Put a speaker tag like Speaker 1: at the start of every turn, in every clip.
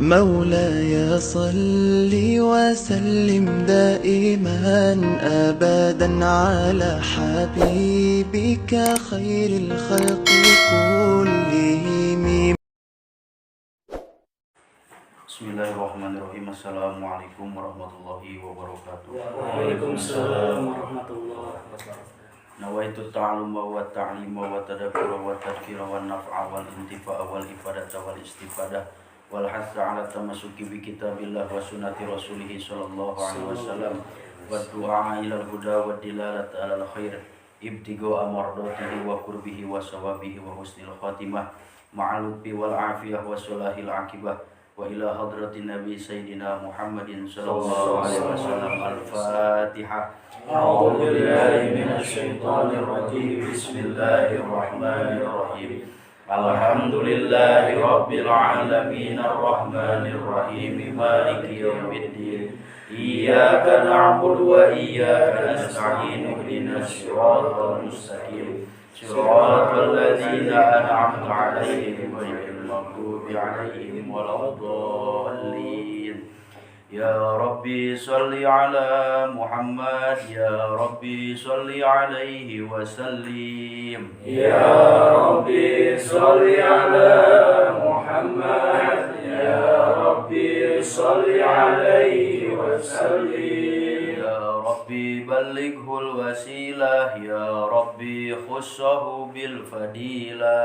Speaker 1: مولاي صل وسلم دائما أبدا على حبيبك خير الخلق كلهم.
Speaker 2: Bismillahirrahmanirrahim. Assalamualaikum warahmatullahi wabarakatuh.
Speaker 3: Waalaikumsalam warahmatullahi wabarakatuh.
Speaker 2: Nawaitu ta'alluma wa ta'lima wa tadabbura wa tadhkira wa naf'a wal intifa'a wal ifadata wal istifadah wal hatha ala tamassuki bi kitabillah wa sunnati rasulih sallallahu alaihi wasallam wa du'a ila al huda wa dilalat ala al khair ibtiga amardatihi wa qurbihi wa sawabihi wa husnil khatimah ma'al lutfi wal afiyah wa salahil akibah wa ila hadratin nabi sayyidina Muhammadin sallallahu alaihi wasallam. Al-Fatihah.
Speaker 3: أعوذ بالله من الشيطان الرجيم.
Speaker 2: بسم الله الرحمن الرحيم. الحمد لله رب العالمين الرحمن الرحيم مالك يوم الدين إياك نعبد وإياك نستعين اهدنا الصراط المستقيم صراط الذين أنعمت عليهم غير المغضوب عليهم ولا الضالين. يا ربي صل على محمد، يا ربي صل عليه وسلم.
Speaker 3: يا ربي صل على محمد، يا ربي صل عليه وسلم.
Speaker 2: يا ربي بلغه الوسيلة، يا ربي خصه بالفضيلة.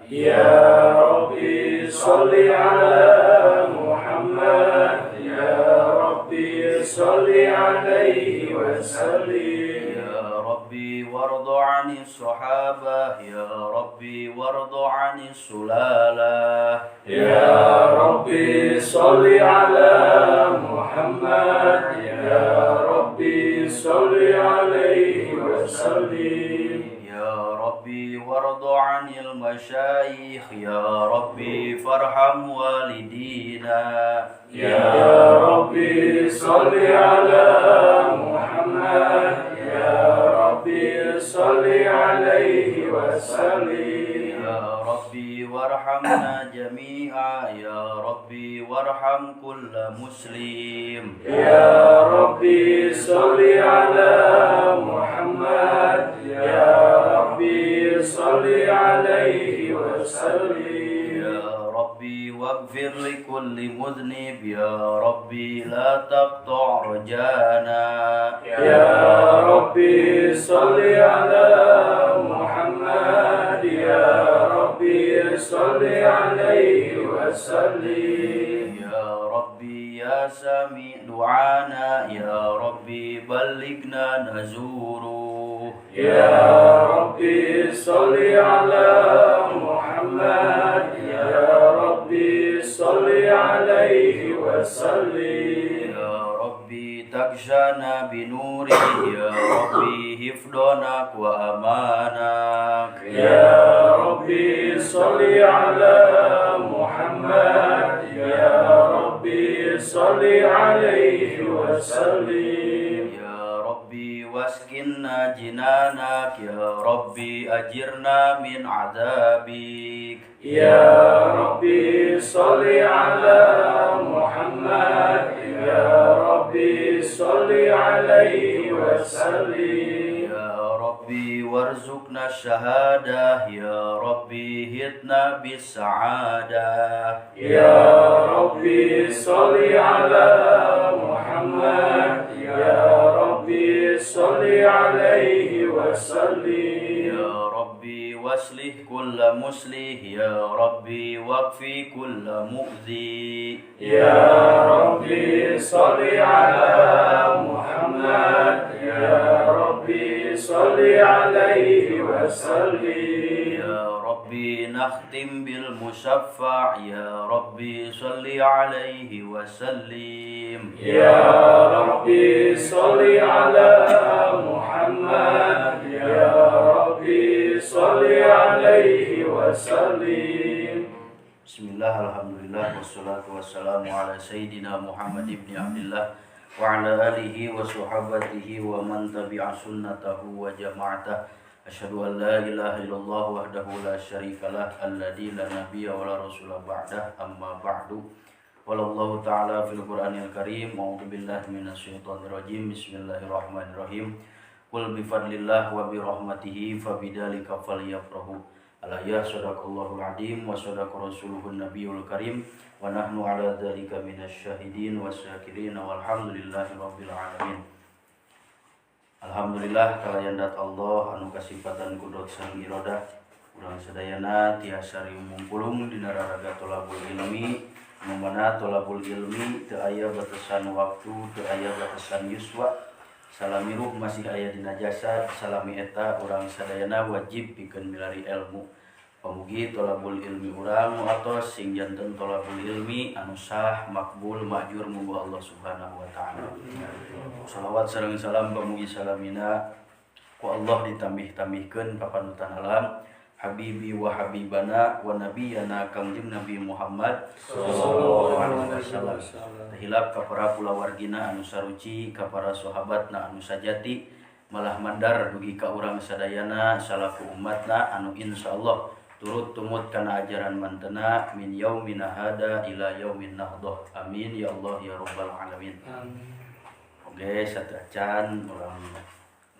Speaker 3: يا ربي صل على محمد، يا ربي صل عليه وسلم.
Speaker 2: يا ربي وارض عن الصحابة، يا ربي وارض عن السلالة.
Speaker 3: يا ربي صل على محمد، يا ربي صل عليه وسلم.
Speaker 2: يا ربي وارض عن المشايخ، يا ربي فارحم والدينا.
Speaker 3: يا ربي صل على محمد، يا ربي صل عليه وسلم.
Speaker 2: يا ربي وارحمنا جميعا، يا ربي وارحم كل مسلم.
Speaker 3: يا ربي صل على محمد، يا ربي صل عليه وسلم.
Speaker 2: يا ربي واغفر لكل مذنب، يا ربي لا تقطع رجانا.
Speaker 3: يا ربي صل على محمد، يا ربي صل عليه وسلم.
Speaker 2: يا ربي يا سميع دعانا، يا ربي بلغنا نزوره.
Speaker 3: يا ربي صل على محمد، يا ربي صل عليه وسلم.
Speaker 2: يا ربي تغشانا بنوره، يا ربي حفظنا وأمانك.
Speaker 3: يا ربي صل على محمد، يا ربي صل عليه وسلم.
Speaker 2: يا ربي واسكننا جنانك، يا ربي أجرنا من عذابك.
Speaker 3: يا ربي صل على محمد، يا ربي صل عليه وسلم.
Speaker 2: يا ربي وارزقنا الشهادة، يا ربي هدنا بالسعادة.
Speaker 3: يا ربي صل على محمد، يا ربي صل عليه وسلم.
Speaker 2: يا ربي واصلح كل مصلح، يا ربي واكفي كل مؤذي.
Speaker 3: يا ربي صل على محمد، يا ربي صل عليه وسلم.
Speaker 2: يا ربي نختم بالمشفع، يا ربي صل عليه وسلم.
Speaker 3: يا ربي صل على محمد، يا ربي صل عليه وسلم.
Speaker 2: Bismillah, alhamdulillah, wassalatu wassalamu ala sayyidina Muhammad ibn Abdullah wa ala alihi wa sahabatihi wa man tabi'a sunnatahu wa jama'atah. Asyhadu an la ilaha illallah wahdahu la syarikalah alladzi la nabiyya wa la rasula ba'dah, amma ba'du. Wallahu ta'ala fil Qur'anil Karim. A'udzu billahi minasyaitonir rajim. Bismillahirrahmanirrahim. Qul bi fadlillah wa bi rahmatihi fabidzalika falyafrahu. Ala ya sadaqallahul azim wa sadaqa rasuluhun nabiyul karim wa nahnu ala dzalika minasyahidin wasyakirin walhamdulillahi rabbil alamin. Alhamdulillah kalayan dat Allah anu kasifatan kudrat sareng iradah urang sadayana tiasa riung dina raraga tolabul ilmi. Nu mana tolabul ilmi teu aya batasan waktu, teu aya batasan yuswa. Salami ruh masih aya dina jasad, salami eta urang sadayana wajib pikeun milari ilmu. Pamugi tolabul ilmi urang nu atos sing janten tolabul ilmi anu sah, makbul, ma'jur muga Allah Subhanahu wa taala. Salawat sareng salam pamugi salamina ku Allah ditambih-tambihkeun ka panutan alam habibi wa habibana wa nabiyana Kangjeng Nabi Muhammad sallallahu alaihi wasallam. Hilap ka para kulawargina anu saruci, ka para sahabatna anu sajati, malah mandar dugi ka urang sadayana salaku umatna anu insyaallah turut tumut kana ajaran mantena min yaumina hada ila yaumin nahdah. Amin ya Allah ya rabbal alamin. Amin. Oke, satu acan urang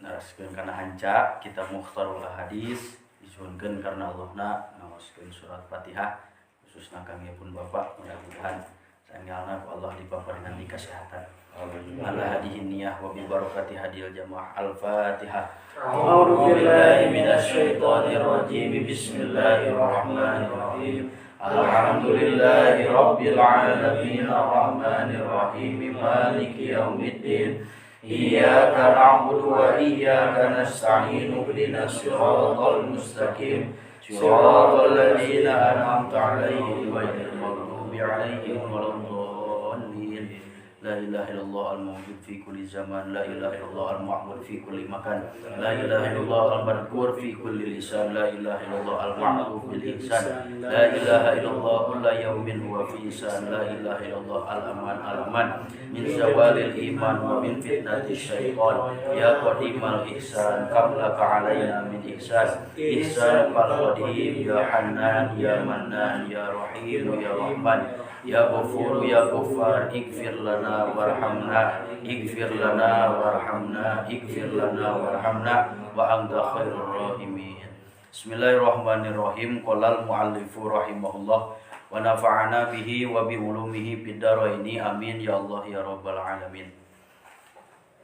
Speaker 2: naraskeun kana hanca kita Mukhtarul Hadis. Disuhunkeun karena Allahna ngaoskeun surat Fatihah khususna kangge pun bapak mudah-mudahan saenggalna ku Allah dipaparinan di kesehatan. Amin. Ala hadihi niyah wa bi barakati hadil jamaah. Al-Fatihah.
Speaker 3: A'udzu billahi minasyaitonir rajim. Bismillahirrahmanirrahim.
Speaker 2: Alhamdulillahi rabbil alamin arrahmanir rahim maliki yaumiddin. Iyyaka na'budu wa iyyaka nasta'in ihdinas siratal mustaqim siratal ladzina an'amta 'alaihim ghairil maghdubi 'alaihim waladdallin. La ilaha illallah al-mawjud fi kulli zaman, la ilaha illallah al-ma'bud fi kulli makan, la ilaha illallah al-madhkur fi kulli lisan, la ilaha illallah al-ma'ruf bil ihsan, la ilaha illallah kulla yaumin huwa fi ihsan, la ilaha illallah al-aman al-aman min zawalil iman wa min fitnati syaitan ya qadimal ihsan kam laka alaina min ihsan ihsan fal qadim ya hannan ya mannan ya rahim ya rahman ya ghafur ya ghaffar ighfir lana warhamna ighfir lana warhamna ighfir lana warhamna wa anta khairur rahimin. Bismillahirrahmanirrahim. Qala al-muallifu rahimahullah wa nafa'ana bihi wa bi ulumihi fid dharaini. Amin ya Allah ya rabbal alamin.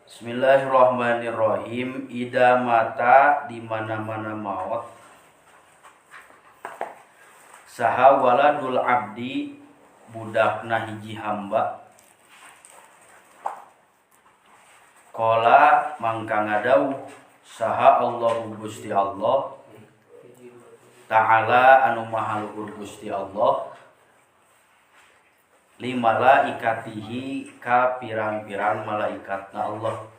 Speaker 2: Bismillahirrahmanirrahim. Ida mata di mana-mana maut saha waladul abdi budakna hiji hamba kola mangka ngadauh saha Allahu Gusti Allah Ta'ala anu maha luhur Gusti Allah li malaikatihi ka pirang-pirang malaikatna Allah.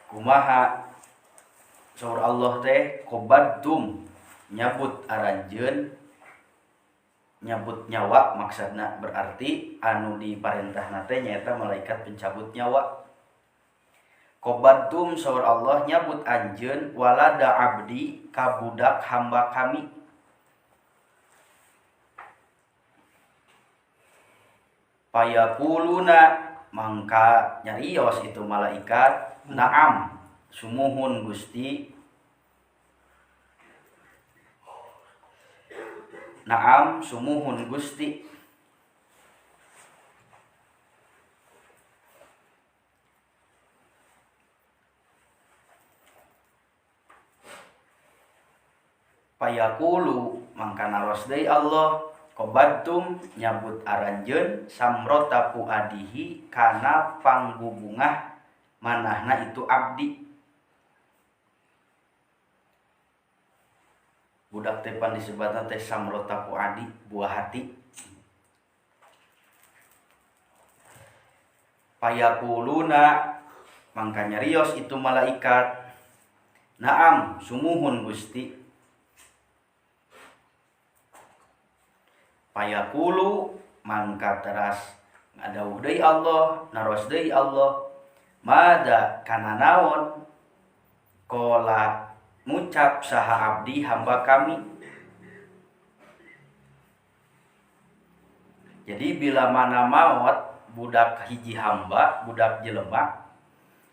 Speaker 2: Kumaha saur Allah teh qobadtum nyabut aranjeun nyabut nyawa maksudna berarti anu diparentahna teh nyaeta malaikat pencabut nyawa. Qobadtum saur Allah nyabut anjeun walada abdi ka budak hamba kami. Payaquluna mangka nyarios itu malaikat na'am sumuhun Gusti, na'am sumuhun Gusti. Payaqulu mangka naros deui Allah qobadtum nyabut aranjeun samrota puadihi kana panggubungah manahna itu abdi. Budak teh pan disebutna teh samrota puadi, buah hati. Payaquluna mangka nyarios itu malaikat na'am sumuhun Gusti. Payaqulu mangka teras ngadawuh deui Allah, naros deui Allah. Mada kana naon qala ngucap saha abdi hamba kami. Jadi bila mana maot budak hiji hamba, budak jelema,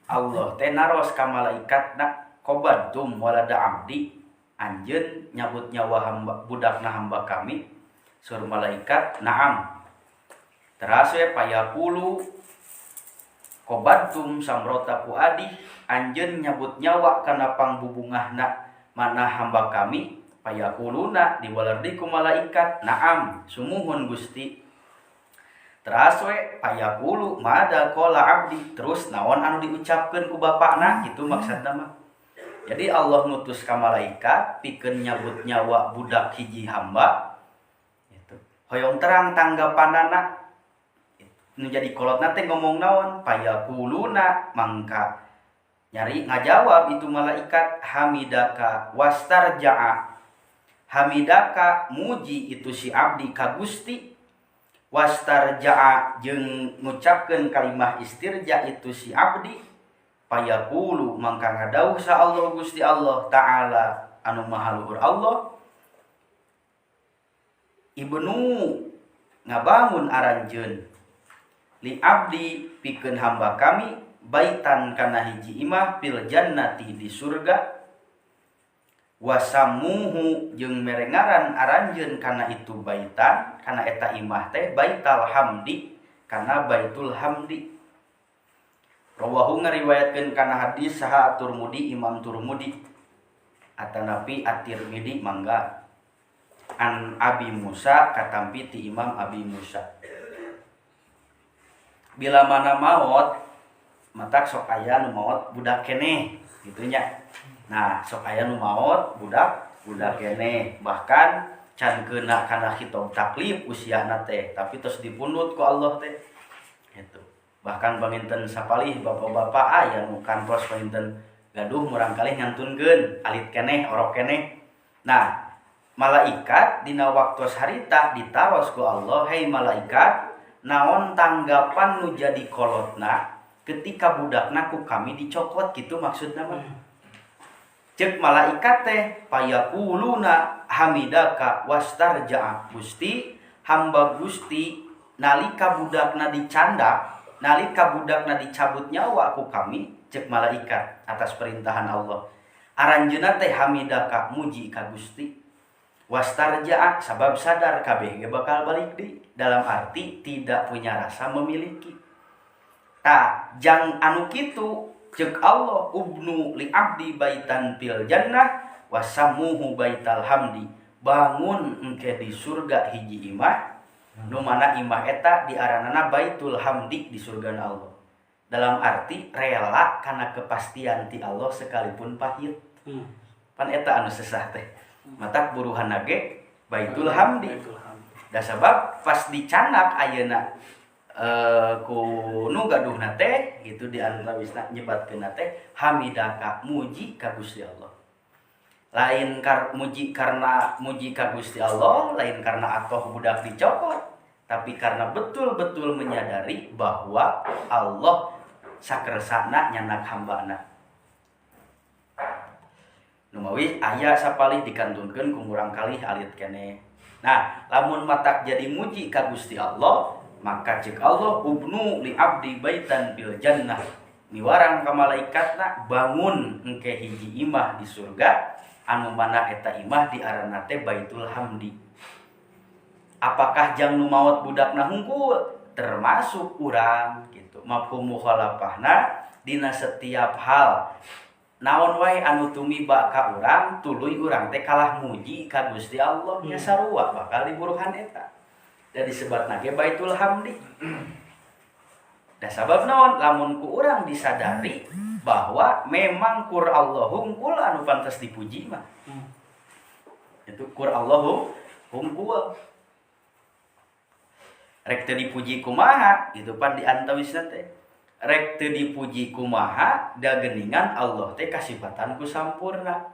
Speaker 2: Allah teh naros ka malaikatna qabadtum walada abdi, anjeun nyabut nyawa hamba budakna hamba kami. Sur malaikat na'am. Teras we payaqulu qabadtum samrota fuadi, anjeun nyabut nyawa kana pangbubungahna mana hamba kami. Payaquluna diwalerdi ku malaikat na'am sumuhun Gusti. Teras we payaqulu mada qala abdi, terus naon anu diucapkeun ku bapakna kitu maksudna mah. Jadi Allah ngutus ka malaikat pikeun nyabut nyawa budak hiji hamba gitu. Hoyong terang tanggapanana nu jadi kolotna teh ngomong naon payaquluna mangka nyari ngajawab itu malaikat hamidaka wastarja'a. Hamidaka muji itu si abdi ka Gusti, wastarja'a jeung ngucapkeun kalimah istirja itu si abdi. Payaqulu mangka ngadauh sa Allah Gusti Allah Ta'ala anu maha luhur Allah, ibnu ngabangun aranjeun li abdi pikeun hamba kami baitan kana hiji imah fil jannati di surga, wasamuhu jeung mere ngaran aranjeun kana itu baitan kana eta imah teh baital hamdi kana baitul hamdi. Rawahu ngariwayatkeun kana hadis saha Turmudi Imam Turmudi atanapi At-Tirmidzi mangga an Abi Musa katampi ti Imam Abi Musa. Bila mana maot matak sok aya nu maot budak keneh kitu nya. Nah sok aya nu maot budak keneh bahkan can keuna kana khitab taklif usiana teh tapi terus dipundut ku Allah teh gitu. Bahkan panginten sapalih bapak-bapak aya nu kantos panginten gaduh murangkalih ngantunkeun alit keneh orok keneh. Nah malaikat dina waktu harita ditaros ku Allah, hei malaikat naon tanggapan nu jadi kolotna ketika budakna ku kami dicokot gitu maksudna mah. Cek malaikat teh payaquluna hamidaka wastarja'a, Gusti hamba Gusti nalika budakna dicandak nalika budakna dicabut nyawa ku kami, cek malaikat atas perintahan Allah aranjeunna teh hamidaka muji ka Gusti, wastarja'a sabab sadar kabeh ge bakal balik di dalam arti tidak punya rasa memiliki. Ta jang anu kitu cek Allah ubnu li abdi baitan fil jannah wasamuhu baital hamdi, bangun engke di surga hiji imah nu mana imah eta diaranana baitul hamdi di surga Allah. Dalam arti rela kana kepastian ti Allah sekalipun pahit. Pan eta anu sesah teh. Matak buruhanna ge baitul hamdi. Da sabab pas dicanak ayeuna ku nu gaduhna teh gitu di antawisna nyebatkeunna teh hamidaka muji ka Gusti Allah. Lain muji karena muji ka Gusti Allah, lain karena atoh budak dicokot, tapi karena betul-betul menyadari bahwa Allah sakersana nyanak hambana. Numawi aya sapalih dikantunkeun ku murangkalih alit keneh. Nah, lamun matak jadi muji ka Gusti Allah, maka cek Allah ubnu li abdi baitan bil jannah. Miwarang ka malaikatna bangun engke hiji imah di surga anu mana eta imah diaranna teh Baitul Hamdi. Apakah jang nu maot budakna hungkul? Termasuk urang gitu. Mafhum mukhalafahna dina setiap hal naon wae anu tumiba ka urang tuluy urang teh kalah muji ka Gusti Allah nya sarua bakal diburuhan eta. Da disebatna ge Baitul Hamdi. Da sabab naon lamun ku urang disadari bahwa memang kur Allah hungkul anu pantas dipuji mah. Itu kur Allah hungkul. Rek teu dipuji kumaha itu pan diantawisna teh. Rek teu dipuji kumaha da geuningan Allah teh kasifatan ku sampurna.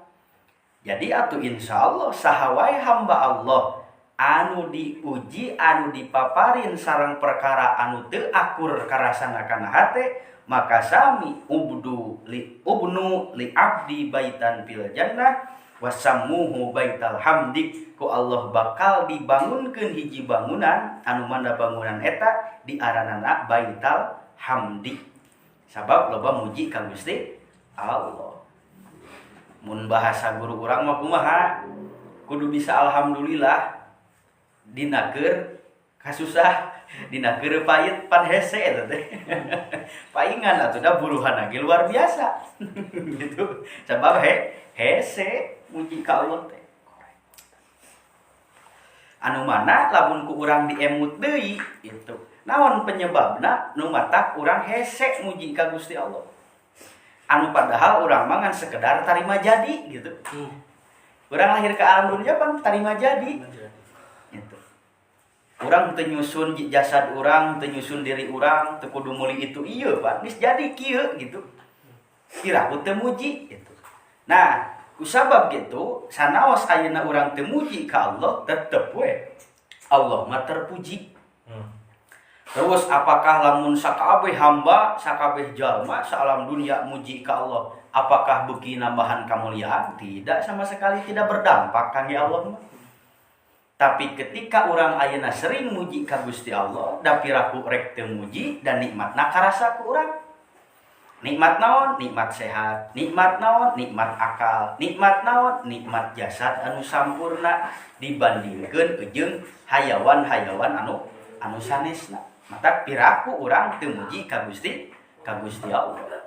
Speaker 2: Jadi atuh insyaallah saha wae hamba Allah anu diuji anu dipaparin sareng perkara anu teu akur karasana kana hate Maka sami ubdu li ubnu li abdi baitan fil jannah wasammuhu baital hamdi. Ku Allah bakal dibangunkeun hiji bangunan anu mana bangunan eta diaranana baital hamdi. Sabab loba muji ka Gusti Allah. Mun bahasa guru urang mah kumaha? Kudu bisa alhamdulillah dina keur kasusah, dina keur pait pan hese eta teh. Paingan atuh da buruhan ge luar biasa. Gitu. Sabab hese muji ka Allah teh. Anu mana lamun ku urang diemut deui itu. Naon penyebabna nu matak urang hese muji ka Gusti Allah. Anu padahal urang mah ngan sekedar tarima jadi gitu. Urang lahir ke alam dunia pan tarima jadi. Gitu. Urang teu nyusun jasad urang, teu nyusun diri urang, teu kudu meuli itu ieu pan geus jadi kieu gitu. Iraku teu muji gitu. Nah, kusabab gitu, sanaos ayeuna urang teu muji ka Allah, tetep we Allah mah terpuji. Terus apakah lamun sakabeh hamba, sakabeh jalma saalam dunia muji ka Allah, apakah beuki nambahan kamuliaan? Tidak, sama sekali tidak berdampak kangge Allah mah. Tapi ketika urang ayeuna sering muji ka Gusti Allah, da piraku rek teu muji dan nikmatna karasa ku urang. Nikmat naon? Nikmat sehat. Nikmat naon? Nikmat akal. Nikmat naon? Nikmat jasad anu sampurna dibandingkeun jeung hayawan-hayawan anu sanesna. Mata piraku urang teu muji ka Gusti Allah.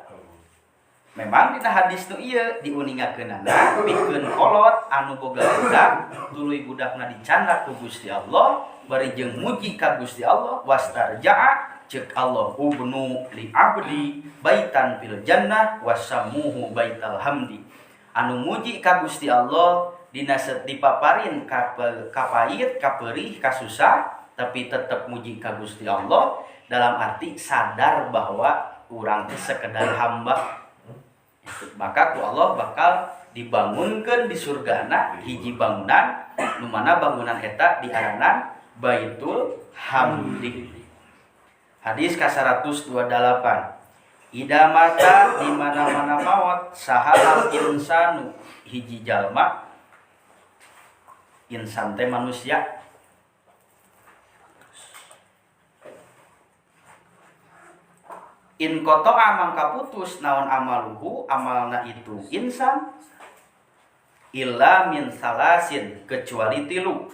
Speaker 2: Memang dina hadis nu ieu diuningakeunana pikeun kolot anu boga budak tuluy budakna dicandak ku Gusti Allah bari jeung muji ka Gusti Allah wastarja'a cek Allah ubnu li abdi baitan fil jannah wasamuhu baital hamdi. Anu muji ka Gusti Allah dina dipaparin ka pait ka perih ka susah tapi tetap muji ka Gusti Allah dalam arti sadar bahwa urang teh sekedar hamba. Maka ku Allah bakal dibangunkan di surgana hiji bangunan nu mana bangunan eta diaranan Baitul Hamdi. Hadis ka 128. Ida mata di mana-mana maot saha al insanu hiji jalma, insan teh manusia. In kotoa mangka putus naon amaluhu amalna itu insan illa min salasin kecuali tilu.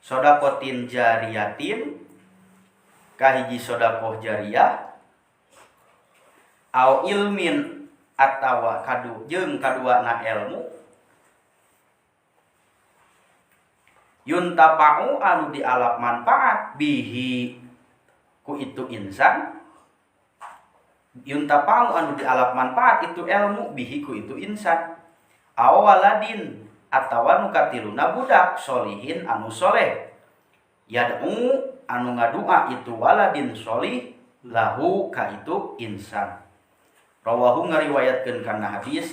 Speaker 2: Sodakotin jariyatin kahiji sodakoh jariyah au ilmin atawa kadu jeung kaduana ilmu yuntapa'u anu dialap manfaat bihi ku itu insan yuntapa'u anu dialap manfaat itu ilmu bihi ku itu insan awaladin atawa nu katiluna budak solihin anu soleh yad'u anu ngadua itu waladin solih lahu ka itu insan. Rawahu ngariwayatkeun kana hadis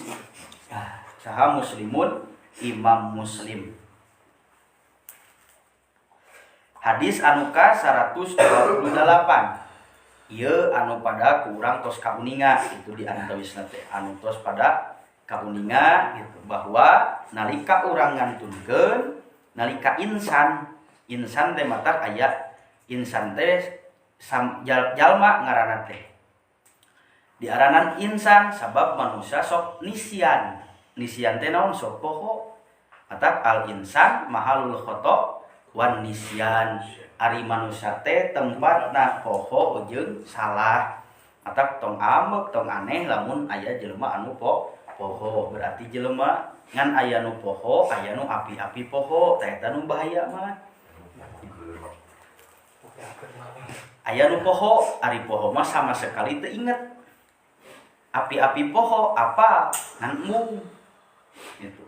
Speaker 2: saha Muslimun Imam Muslim. Hadis anu ka 128. Ieu anu pada ku urang tos kauninga itu di antawisna teh anu tos pada kauninga gitu bahwa nalika urang ngantunkeun nalika insan insan teh matak aya insan teh jalma ngaranna teh diaranan insan sabab manusia sok nisyan nisyan teh naon sok poho matak al insan mahalul khoto wan nisyan ari manusia teh tempatna poho jeung salah matak tong amek tong aneh lamun aya jelema anu poho berarti jelema ngan aya nu poho aya nu api-api poho teh eta nu bahaya mah aya nu poho ari poho mah sama sekali teu inget api-api poho apa ngan embung gitu.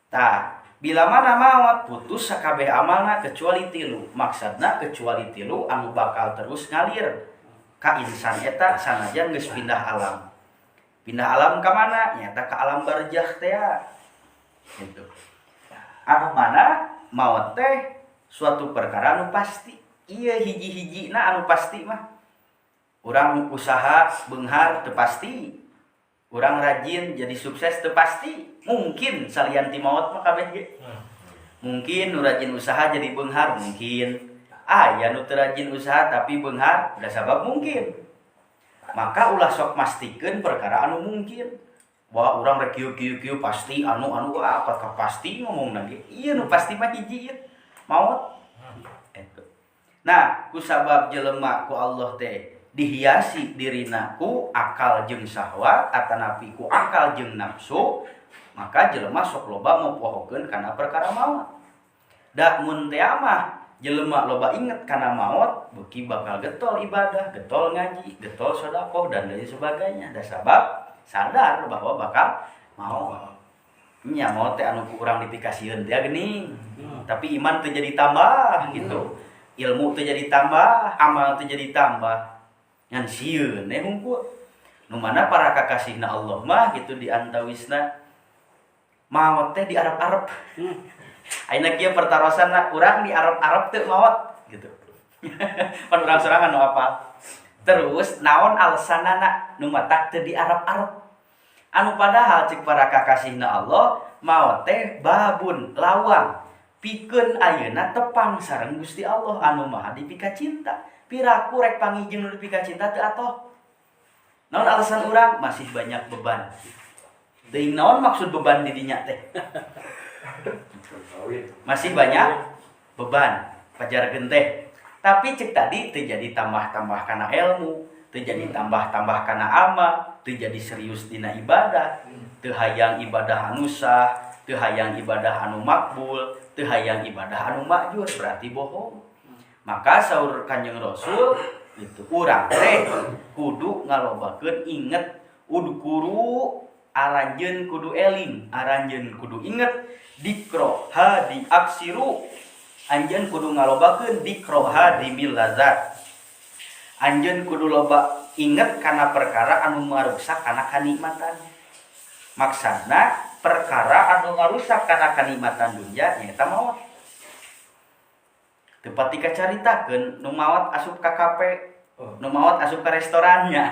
Speaker 2: Tah bila mana maot putus sakabeh amalna kecuali tilu maksudna kecuali tilu anu bakal terus ngalir ka insan eta sanajan geus pindah alam. Pindah alam ka mana? Nyata ka alam barjah teh gitu. Anu mana maot teh suatu perkara anu pasti. Ieu hiji-hijina anu pasti mah. Urang usaha beunghar teu pasti, urang rajin jadi sukses teu pasti. Mungkin salian ti maot mah kabeh ge. Mungkin nu rajin usaha jadi beunghar, mungkin aya nu teu rajin usaha tapi beunghar, da sabab mungkin. Maka ulah sok mastikeun perkara anu mungkin. Wah, urang rek kieu kieu kieu pasti anu anu, wah, apa pasti ngomong ge. Ieu nu pasti mah hiji ieu, maot. Eta. Nah, ku sabab jelema ku Allah teh dihiasi dirina ku akal jeung syahwat atanapi ku akal jeung nafsu, maka jelema sok loba mopohokeun kana perkara maot. Da mun teh mah jelema loba inget kana maot, beuki bakal getol ibadah, getol ngaji, getol sedekah, dan lain sebagainya. Da sabab sadar bahwa bakal maot. Nya maot teh anu ku urang dipikasieun teh geuning. Tapi iman teu jadi tambah gitu. Ilmu teu jadi tambah, amal teu jadi tambah. Ngan sieun we hungkul. Nu mana para kakasihna Allah mah gitu, di antawisna maot teh di Arab-Arab. Ayeuna kieu pertarosanna, urang di Arab-Arab teu maot gitu? Pan urang sorangan nu apal. Terus naon alasanana nu matak teu di Arab-Arab? Anu padahal cek para kakasihna Allah, maot teh babun lawang pikeun ayeuna tepang sareng Gusti Allah anu Maha dipika cinta. Piraku rek panggih jeung nu dipika cinta teu atoh? Naon alasan urang? Masih banyak beban. Teuing naon maksud beban di dinya teh? Masih banyak beban pajarkeun teh. Tapi cek tadi teu jadi tambah-tambah kana ilmu, teu jadi tambah-tambah kana amal, teu jadi serius dina ibadah, teu hayang ibadah anu sah, teu hayang ibadah anu makbul, teu hayang ibadah anu makjur, berarti bohong. Maka saur Kanjeng Rasul itu, urang teh kudu ngalobakeun inget. Udkuru, aranjeun kudu eling, aranjeun kudu inget. Dikro hadi aksiru, anjeun kudu ngalobakeun dikro hadimil lazat, anjeun kudu loba inget kana perkara anu marusak kana kanikmatan. Maksudna perkara anu ngarusak kana kanikmatan dunya nyaeta maot. Teu pati kacaritakeun nu maot asup ka kafe, nu maot asup ka restorannya,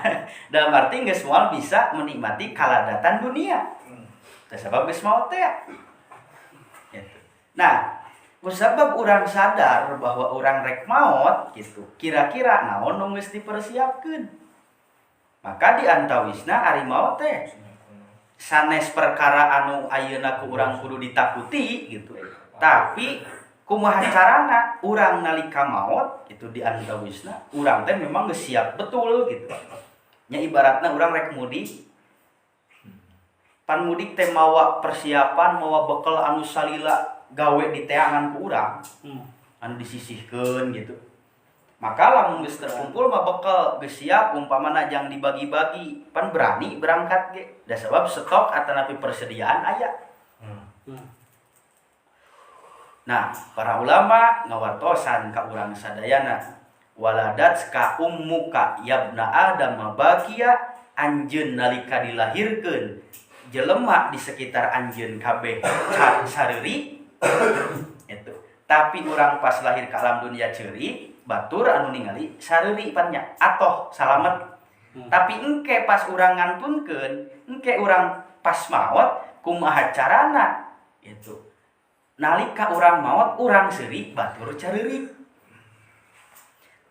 Speaker 2: dalam arti geus moal bisa menikmati kaladatan dunia. Teh sabab geus maot teh gitu. Nah, kusabab urang sadar bahwa urang rek maot gitu, kira-kira naon nu geus dipersiapkeun? Maka di antawisna ari maot teh sanes perkara anu ayeuna ku urang kudu ditakuti gitu, tapi kumaha carana urang nalika maot itu, di antawisna urang teh memang geus siap betul gitu nya. Ibaratna urang rek mudik, pan mudik teh mawa persiapan, mawa bekal anu salila gawe di teangan ku urang, anu disisihkeun gitu. Maka lamun geus terkumpul mah bekal, geus siap, umpamana jang dibagi-bagi, pan berani berangkat ge, da sabab stok atanapi persediaan aya. Nah, para ulama ngawartosan ka urang sadayana, waladatka ummuka yabna adam bakia. Anjeun nalika dilahirkeun, jelema di sekitar anjeun kabeh sareuri itu, tapi urang pas lahir ke alam dunia ceuri, batur anu ningali sareuri pan nya atoh salamet. Tapi engke pas urang ngantunkeun, engke urang pas maot, kumaha carana itu nalika urang maot urang seuri, batur careuri?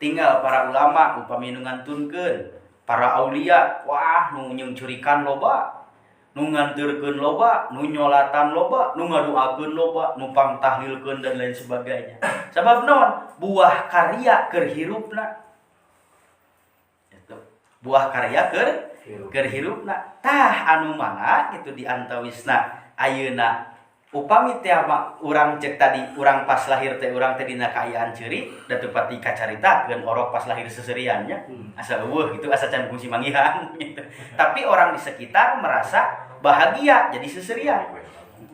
Speaker 2: Tinggal para ulama upami nu ngantunkeun, para aulia, wah, nu nyungcurikan loba, nu nganterkeun loba, nu nyolatan loba, nu ngadoakeun loba, nu pangtahlilkeun, dan lain sebagainya. Sabab naon? Buah karya keur hirupna. Itu. Buah karya keur keur hirupna. Tah, anu mana gitu di antawisna ayeuna upami teh urang cek tadi, urang pas lahir teh urang teh dina kaayaan ceuri, da teu pati kacaritakeun orok pas lahir seseriannya, asa euweuh gitu, asa can fungsi manggihan gitu. Tapi orang di sekitar merasa bahagia jadi seserian,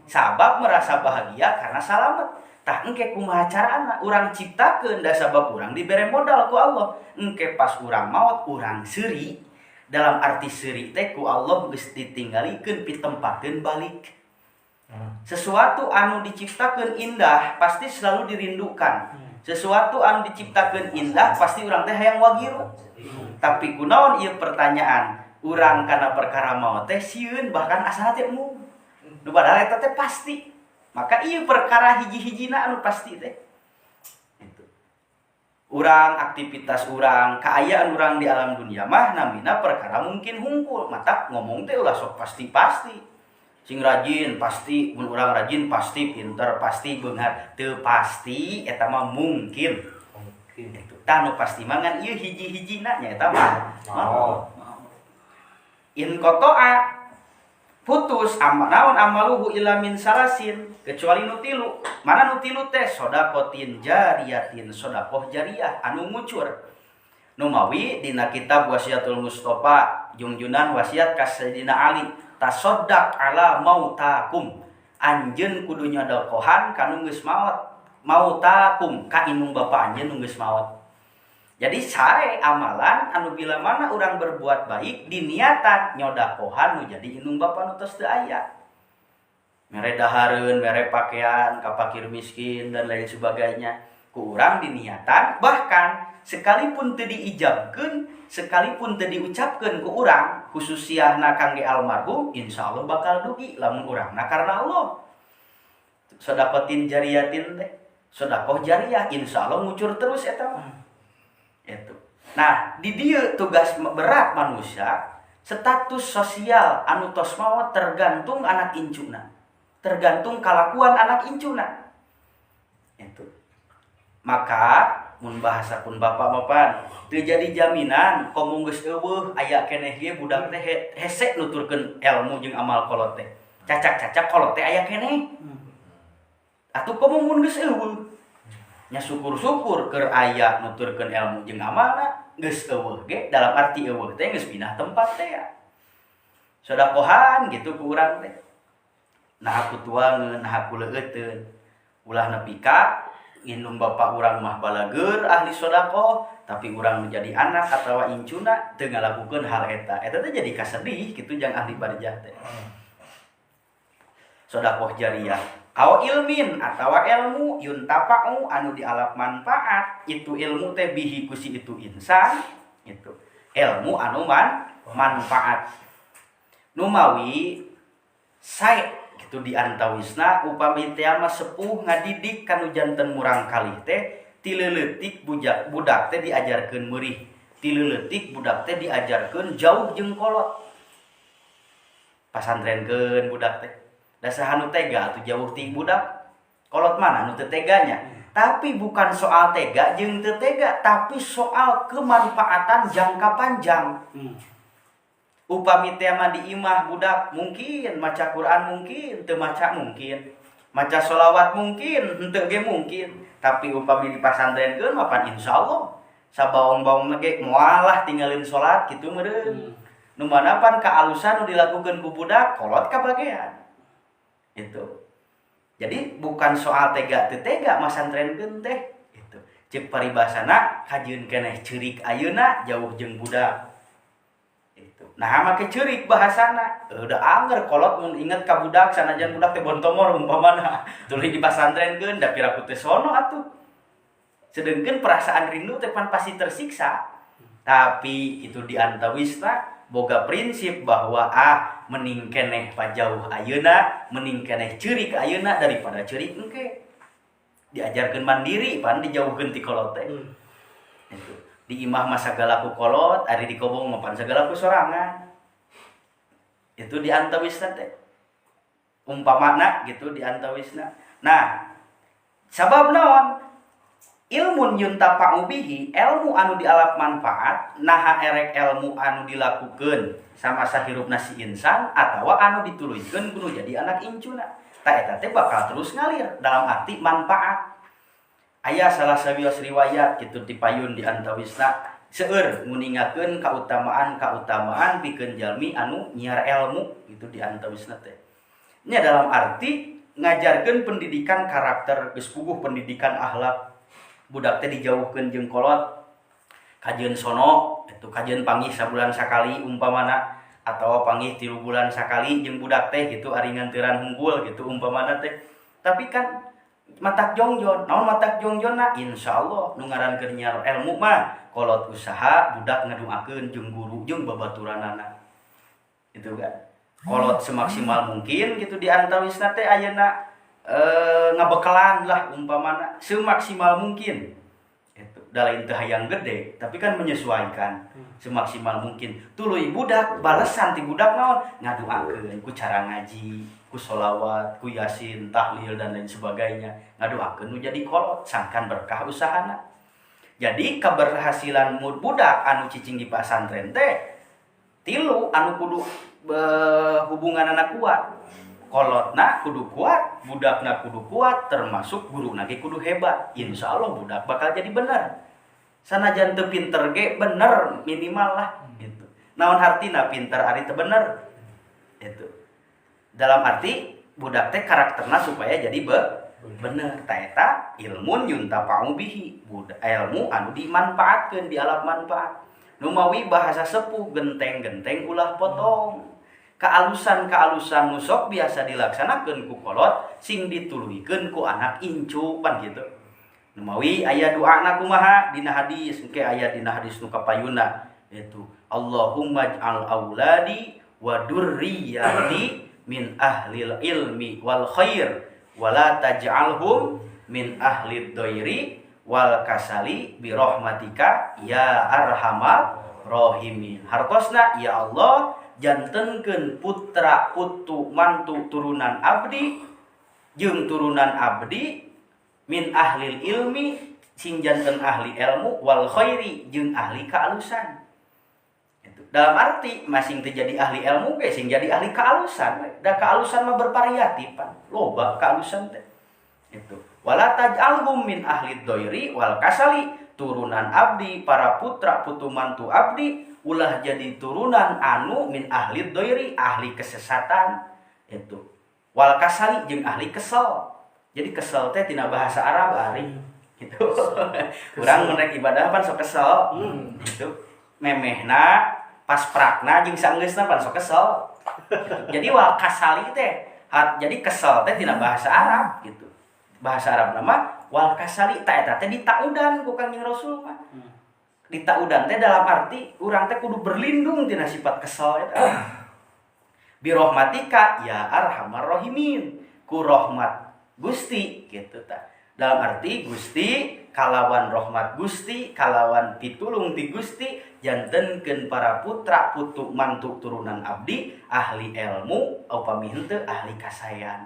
Speaker 2: sabab merasa bahagia karena salamet. Tah, engke kumaha carana urang ciptakeun, da sabab urang dibere modal ku Allah, engke pas urang maot urang seuri, dalam arti seuri teh ku Allah geus ditinggalikeun pitempateun balik. Sesuatu anu diciptakan indah pasti selalu dirindukan. Sesuatu anu diciptakan indah pasti urang teh hayang wagiru. Tapi kunaon ieu pertanyaan urang kana perkara maot teh sieun, bahkan asana teh embung. Nu padahal eta teh pasti. Maka ieu perkara hiji-hijina anu pasti teh. Itu. Urang aktivitas urang, kaayaan urang di alam dunia mah namina perkara mungkin hungkul. Matak ngomong teh ulah sok pasti-pasti. Sing rajin pasti, mun urang rajin pasti pinter, pasti beunghar. Teu pasti, eta mah mungkin.
Speaker 3: Mungkin.
Speaker 2: Itu. Tah, nu pasti mah ngan ieu hiji-hijina, nyaeta mah
Speaker 3: maut.
Speaker 2: Inqatha'a, putus naon amaluhu illa min salasin, kecuali nu tilu. Mana nu tilu teh? Shodaqotin jariyatin, sodakoh jariyah anu ngucur. Numawi dina kitab Wasiatul Mustafa, jungjunan wasiat ka Sayyidina Ali, tasoddaq ala mautakum, anjeun kudu nyodokohan kanu geus maot, mautakum, ka indung bapa anjeun nu geus maot. Jadi sae amalan anu bila mana orang berbuat baik diniatan nyodakohan nu jadi indung bapa nu tos teu aya. Mere dahareun, mere pakaian ka fakir miskin dan lain sebagainya. Ku urang diniatan, bahkan sekalipun teu diijabkeun, sekalipun teu diucapkeun ku urang khususiahna kangge almarhum, insyaallah bakal dugi lamun urangna karena Allah. Sodakotin jariyatin teh, sodakoh jariyah insyaallah ngucur terus eta mah. Itu. Nah, di dieu tugas berat manusia, status sosial anu tos maot tergantung anak incuna. Tergantung kalakuan anak incuna. Itu. Maka mun bahasa pun bapak mapan teu jadi jaminan komo geus euweuh aya keneh ge budak teh hese nuturkeun ilmu jeung amal kolot teh. Cacak-cacak kolot teh aya keneh. Atuh komo mun geus euweuh, nya syukur-syukur keur aya nuturkeun ilmu jeung amalna. Geus euweuh ge, dalam arti euweuh teh geus pindah tempat teh ya. Sodakohan gitu ku urang teh. Nah, aku tuangeun, nah aku leueuteun. Ulah nepi ka indung bapak urang mah balageur ahli sodakoh, tapi urang menjadi anak atau incuna teu ngalakukeun hal eta. Eta teh jadi kasedih gitu jang ahli barzah teh. Sodakoh jariah. Aw ilmin, atawa ilmu, yuntafa'u, anu dialap manfaat itu ilmu teh, bihi ku si itu insan. Itu ilmu anu manfaat. Numawi sae gitu di antawisna upami teh mah sepuh ngadidik kanu janten murang kalih teh ti leutik, budak teh diajarkeun meurih, ti leutik budak teh diajarkeun jauh jeung kolot, pasantrenkeun budak teh. Da saha nu tega atuh jauh ti budak? Kolot mana nu teu teganya? Tapi bukan soal tega jeung teu tega, tapi soal kemanfaatan jangka panjang. Upami teh mah di imah budak mungkin maca Quran, mungkin teu maca, mungkin maca sholawat, mungkin henteu ge mungkin. Tapi upami di pasantrenkeun mah pan insyaallah sabaong-baong ge moal tinggalin salat kitu meureun. Nu mana pan kaalusan nu dilakukeun ku budak, kolot kabagean itu. Jadi bukan soal tega teu tega masantrenkeun teh itu. Ceuk paribasana, kajeun keneh ceurik ayeuna jauh jeung budak itu. Nah, make ceurik bahasana udah angger kolot mun inget ka budak, sanajan budak teh bontongor umpamana, tuluy dipasantrenkeun, da piraku teh sono atuh. Sedengkeun perasaan rindu teh pan pasti tersiksa. Tapi itu di antawisna boga prinsip bahwa ah, mending keneh pajauh ayeuna, mending keneh ceurik ayeuna daripada ceurik engke. Diajarkeun mandiri pan dijauhkeun ti kolot teh. Itu. Di imah mah sagala ku kolot, ari di kobong mah pan sagala ku sorangan. Itu di antawisna teh. Umpamana gitu di antawisna. Nah, sabab naon? Ilmun yuntafa'u bihi, ilmu anu dialap manfaat, naha erek ilmu anu dilakukeun sama sahirupna si insan atawa anu dituluykeun kudu jadi anak incuna. Ta eta teh bakal terus ngalir dalam arti manfaat. Aya salah sawios riwayat kitu ti payun di antawisna seueur nguningakeun kautamaan-kautamaan pikeun jalmi anu nyiar ilmu gitu di antawisna teh. Nya dalam arti ngajarkeun pendidikan karakter, geus puguh pendidikan akhlak. Budak teh dijauhkeun jeung kolot, kajeun sono itu, kajeun panggih sabulan sakali umpamana atau panggih 3 bulan sakali jeung budak teh gitu, ari nganteran hungkul gitu umpamana teh. Tapi kan Matak jongjon, naon matak jongjonna? Insyaallah nu ngaran keur nyiar ilmu mah kolot usaha budak ngadoakeun jeung guru jeung babaturanana. Itu kan. Kolot semaksimal mungkin gitu di antawisna teh ayeuna ngabekelan lah umpamana semaksimal mungkin. Itu da lain teu hayang gede, tapi kan menyesuaikan semaksimal mungkin. Tuluy budak balesan ti budak naon? Ngadoakeun ku cara ngaji, ku sholawat, ku yasin, tahlil dan lain sebagainya. Ngadoakeun nu jadi kolot sangkan berkah usahana. Jadi keberhasilan budak anu cicing di pasantren teh tilu anu kudu hubunganana kuat. Kolotna kudu kuat, budakna kudu kuat, termasuk guruna ge kudu hebat. Insya Allah budak bakal jadi bener. Sanajan teu pinter ge bener minimal lah gitu. Naon hartina pinter ari teu bener? Itu. Dalam arti budak teh karakterna supaya jadi bener. Ta eta ilmun yuntafa'u bihi. Budak ilmu anu dimanfaatkeun di alap manfaat. Numawi bahasa sepuh genteng-genteng ulah potong. Kaalusan-kaalusan nu sok biasa dilaksanakeun ku kolot sing dituluykeun ku anak incu pan gitu. Numawi aya doana kumaha dina hadis, engke aya dina hadis nu kapayuna itu Allahumma ij'al auladi wa dzurriyyati min ahlil ilmi wal khair wala taj'alhum min ahlid dhairi wal kasali bi rahmatika ya arhamar rahimin. Hartosna ya Allah jantenkeun putra putu mantu turunan abdi jeung turunan abdi min ahlil ilmi sing janten ahli ilmu wal khairi jeung ahli kaalusan. Itu. Dalam arti masing teu jadi ahli ilmu ge sing jadi ahli kaalusan. Da kaalusan mah bervariatif pan. Loba kaalusan teh. Itu. Wala taj'alhum min ahli dhairi wal kasali. Turunan abdi para putra putu mantu abdi ulah jadi turunan anu min ahli dhairi ahli kesesatan itu. Wal kasali jeung ahli kesel. Jadi kesel teh tina bahasa Arab ari gitu. Urang mun rek ibadah pan sok kesel. Gitu. Memehna pas prakna jeung sanggeusna pan sok kesel. Gitu. Jadi wal kasali teh jadi kesel teh tina bahasa Arab gitu. Bahasa Arab nama wal kasali ta eta teh ditaudan ku Kangjeng Rasul mah. Ditaudan teh dalam arti urang teh kudu berlindung tina sifat kesel eta. Bi rahmatika ya arhamar rahimin. Ku rahmat Gusti gitu ta. Dalam arti Gusti kalawan rahmat Gusti kalawan pitulung ti Gusti jantenkeun para putra putu mantu turunan abdi ahli ilmu upami henteu ahli kasayan.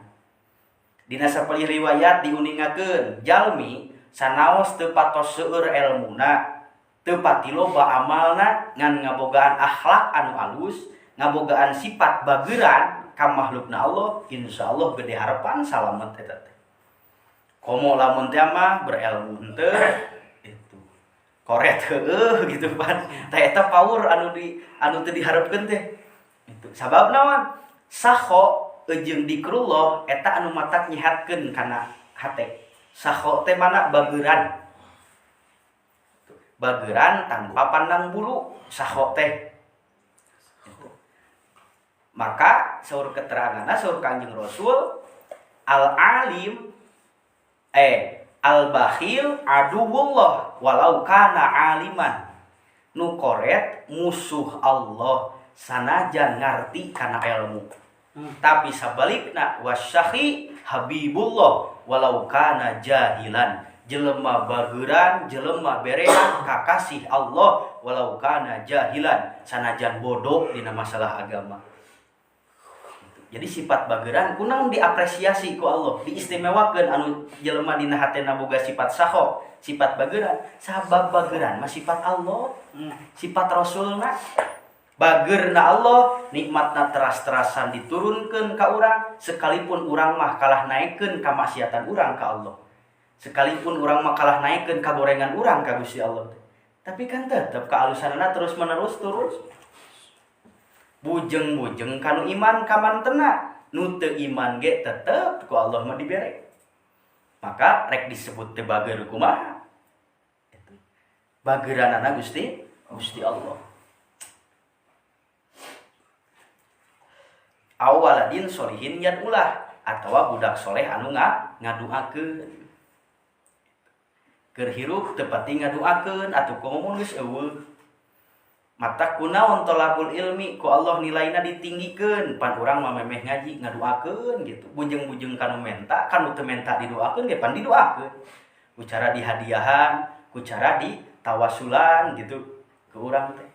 Speaker 2: Dina sapalih riwayat diuningakeun jalmi sanaos teu patos seueur elmuna teu pati loba amalna ngan ngabogaan akhlak anu alus ngabogaan sifat bageuran ka makhlukna Allah insyaallah gede harapan salamet eta teh. Komo lamun teh mah berilmu henteu itu koret heueuh gitu pan. Tah eta power anu di anu teu diharepkeun teh. Itu sabab naon? Sakho jeung dikrullah eta anu matak nyehatkeun kana hate. Sakho teh mana bageuran. Bageuran tanpa pandang bulu sakho teh. Maka saur keteranganna saur Kangjeng Rasul al alim al bakhil aduwullah walau kana aliman. Nu koret musuh Allah sanajan ngarti kana ilmu. Tapi sabalikna wasyahi habibullah walau kana jahilan. Jelema bageuran, jelema berean kakasih Allah walau kana jahilan sanajan bodoh dina masalah agama. Jadi sifat bageuran kunaon diapresiasi ku Allah, diistimewakeun anu jelema dina hatena boga sifat saho, sifat bageuran, sabab bageuran mah sifat Allah, sifat Rasulna. Bageurna Allah, nikmatna teras-terasan diturunkeun ka urang, sekalipun urang mah kalah naikkeun kamaksiatan urang ka Allah. Sekalipun urang mah kalah naikkeun kagorengan urang ka Gusti Allah. Tapi kan tetep kealusanana terus menerus terus. Bujeng-bujeng kanu iman kamantena, nu teu iman ge tetep ku Allah mah dibere. Maka rek disebut teu bager kumaha? Itu. Bageranana Gusti, Gusti Allah. Awaladin solihin yad'ulah. atawa budak soleh anu ngaduakeun. Keur hirup teu pati ngaduakeun atuh komo geus eueuh. Mata kunaon tolabul ilmi ku Allah nilaina ditinggikeun, pan urang mah memeh ngaji ngaduakeun gitu. Bujeng-bujeng kanu menta, kanu teu menta didoakeun ge pan didoakeun. Ku cara dihadiahan, ku cara ditawasulan gitu ke urang teh.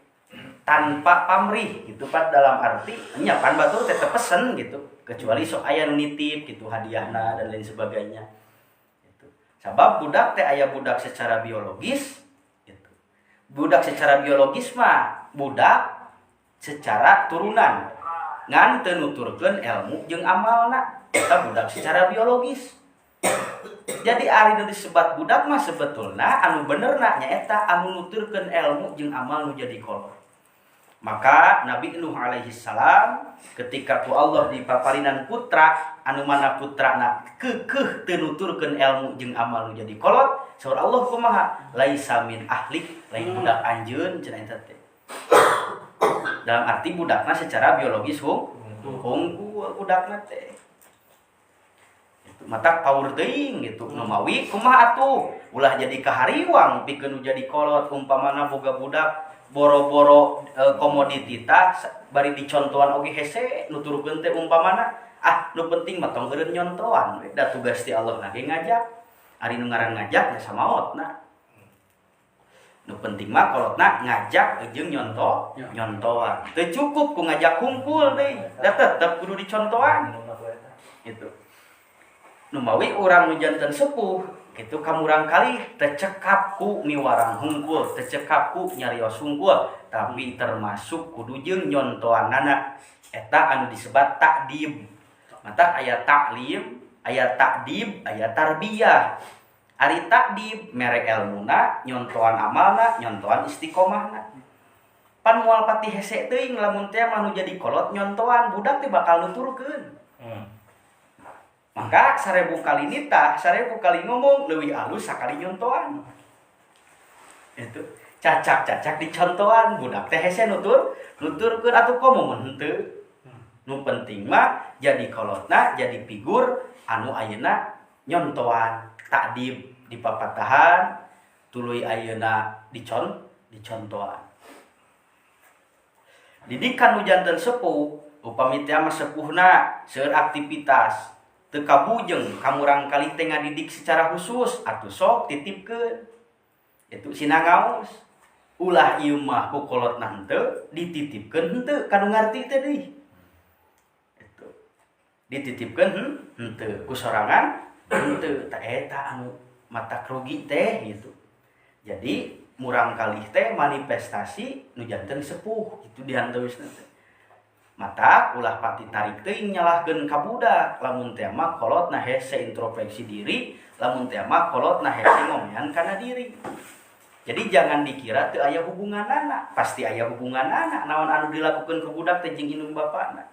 Speaker 2: Tanpa pamrih gitu pan, dalam arti nya pan batur teh teu pesen gitu, kecuali sok aya nu nitip gitu hadiahna dan lain sebagainya. Gitu. Sabab budak teh aya budak secara biologis gitu. Budak secara biologis mah budak secara turunan ngan teu nuturkeun ilmu jeung amalna, eta budak secara biologis. Jadi ari nu disebat budak mah sebetulna anu benerna nyaeta anu nuturkeun ilmu jeung amal nu jadi kolot. Maka Nabi Nuh alaihi salam ketika ku Allah dipaparinan putra anu mana putrana keukeuh teu nuturkeun ilmu jeung amal nu jadi kolot, saur Allah kumaha? Laisa min ahlik, lain budak anjeun cenah eta teh. Dalam arti budakna secara biologis hungkul budakna teh. Matak power teuing gitu. Nu mawi kumaha atuh? Ulah jadi kahariwang pikeun nu jadi kolot umpamana boga budak boro-boro komoditita bari dicontohan oge hese nuturkeun teh umpamana, ah nu penting mah tong eureun nyontohan we, da tugas ti Allah ge ngajak. Ari nu ngaran ngajak nya samaotna. Nu penting mah kolotna ngajak jeung nyontoan. Teu cukup ku ngajak hungkul deui, da tetep kudu dicontohan. Gitu. Nu mawi urang nu janten sepuh kitu kamurang kali tecekap ku miwarang hungkul, tecekap ku nyarios hungkul, tapi termasuk kudu jeung nyontoanana, eta anu disebat takdib. Mata aya taklim, aya takdib, aya tarbiyah. Ari takdib mere elmuna, nyontoan amalna, nyontoan istiqomahna. Pan moal pati hese teuing lamun teh mah nu jadi kolot nyontoan budak teh bakal nuturkeun. Maka 1000 kali nitah, 1000 kali ngomong leuwih alus sakali nyontoan. Itu cacak-cacak dicontohan budak teh hese nuturkeun atuh komo mun henteu. Nu penting mah jadi kolotna jadi figur anu ayeuna nyontoan takdib dipapatahan tuluy ayeuna dicontohan. Didikan nu janten sepuh upami teh mah sepuhna seueur aktivitas teu kabujeng kamurang kali teh ngadidik secara khusus atuh sok titipkeun. Itu sinangaos ulah ieu mah ku kolotna henteu dititipkeun henteu ka nu ngarti teh deui. Itu dititipkeun henteu ku sorangan henteu, ta eta anu mata rugi teh gitu. Jadi murang kalih teh manifestasi nu janten sepuh itu diantawisna teh. Mata ulah pati tarik teuing nyalahkeun ka budak lamun teh mah kolotna hese introspeksi diri, lamun teh mah kolotna hese ngomean kana diri. Jadi jangan dikira teu aya hubunganana, pasti aya hubunganana naon anu dilakukeun ku budak teh jeung indung bapana.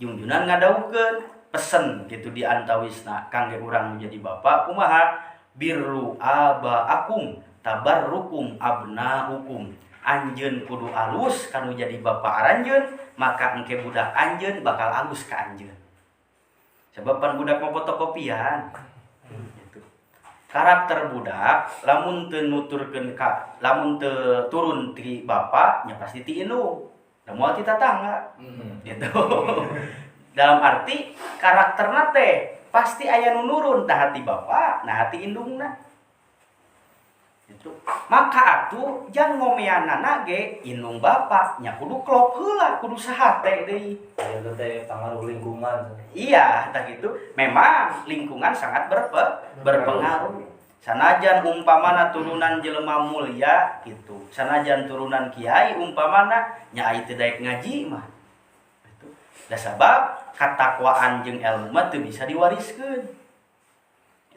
Speaker 2: Jungjunan ngadawuhkeun pesen gitu di antawisna kangge urang menjadi bapak kumaha? Birru abaakum tabarrukum abnaukum. Anjeun kudu alus kanu jadi bapak aranjeun, maka engke budak anjeun bakal alus ka anjeun. Sebab pan budak mah fotokopian. Gitu. Karakter budak lamun teu nuturkeun ka lamun teu turun ti bapak nya pasti ti indung. Da moal ti tatangga. Gitu. Dalam arti karakterna teh pasti aya nu nurun tah ti bapak, nah ti indungna. Itu. Maka atuh jang ngomeanana ge indung bapak nya kudu klop heula, kudu sahate deui.
Speaker 3: Aya teh pengaruh lingkungan.
Speaker 2: Iya, tah gitu. Memang lingkungan sangat berpengaruh. Sanajan umpamana turunan jelema mulia gitu. Sanajan turunan kiai umpamana nya ai teu daek ngaji mah. Gitu. Da sabab katakwaan jeung ilmu mah teu bisa diwariskeun.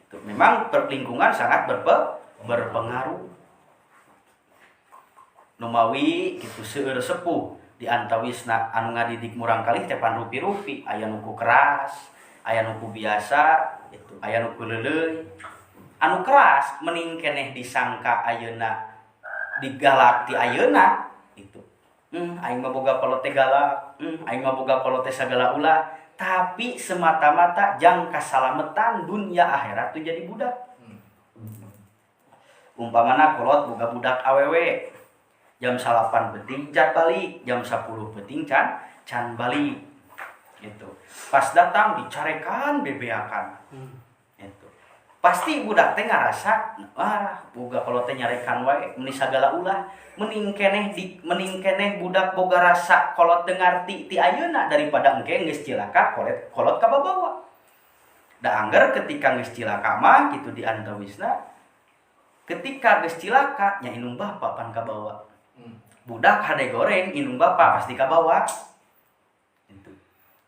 Speaker 2: Itu memang lingkungan sangat berpengaruh. Numawi gitu seueur sepuh di antawisna anu ngadidik murang kali teh pan rupi-rupi, aya nu ku keras, aya nu ku biasa, gitu, aya nu ku leuleuy. Anu keras mending keneh disangka ayeuna digalak ti ayeuna gitu. Aing mah boga kolot teh galak, aing mah boga kolot teh sagala ulah. Tapi semata-mata jang kasalametan dunia akhirat tuh jadi budak. Umpamana kolot boga budak awewe, jam 9 peuting can balik, jam 10 peuting can balik gitu. Pas datang dicarekan bebeakan. Gitu. Pasti budak teh ngarasa, wah, boga kolot teh nyarekan wae, meuni sagala ulah, mending keneh budak boga rasa kolot teu ngarti ti ayeuna daripada engke geus cilaka kolot kababawa. Da angger ketika geus cilaka mah gitu di antawisna, ketika geus cilaka nya indung bapa pan kabawa. Budak hade goreng indung bapa pasti kabawa. Gitu.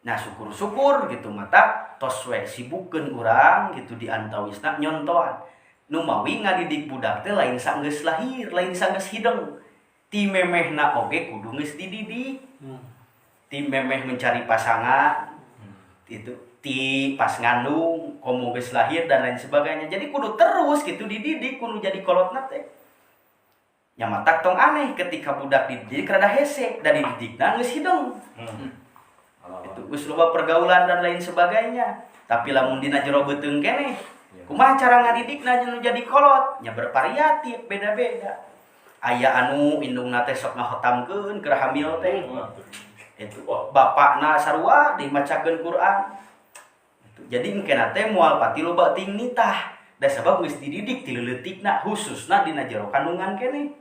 Speaker 2: Nah syukur-syukur gitu mata tos we sibukkeun urang gitu di antawisna nyontoan. Numawi ngadidik budak teh lain sanggeus lahir, lain sanggeus hideng. Ti memehna oge kudu geus dididik. Ti memeh mencari pasangan itu, ti pas ngandung, komo geus lahir dan lain sebagainya. Jadi kudu terus gitu dididik, kudu jadi kolotna teh. Nya matak tong aneh ketika budak dididik rada hese dan dididikna geus hideng. Itu geus loba pergaulan dan lain sebagainya. Tapi lamun dina jero beuteung keneh, kumaha cara ngadidikna nu jadi kolot? Nya bervariatif, beda-beda. Aya anu indungna teh sok ngahotamkeun keur hamil teh. Itu bapakna sarua dimacakeun Quran. Itu. Jadi engkena teh moal pati loba ting nitah. Da sabab geus dididik ti leutikna khususna dina jero kandungan keneh.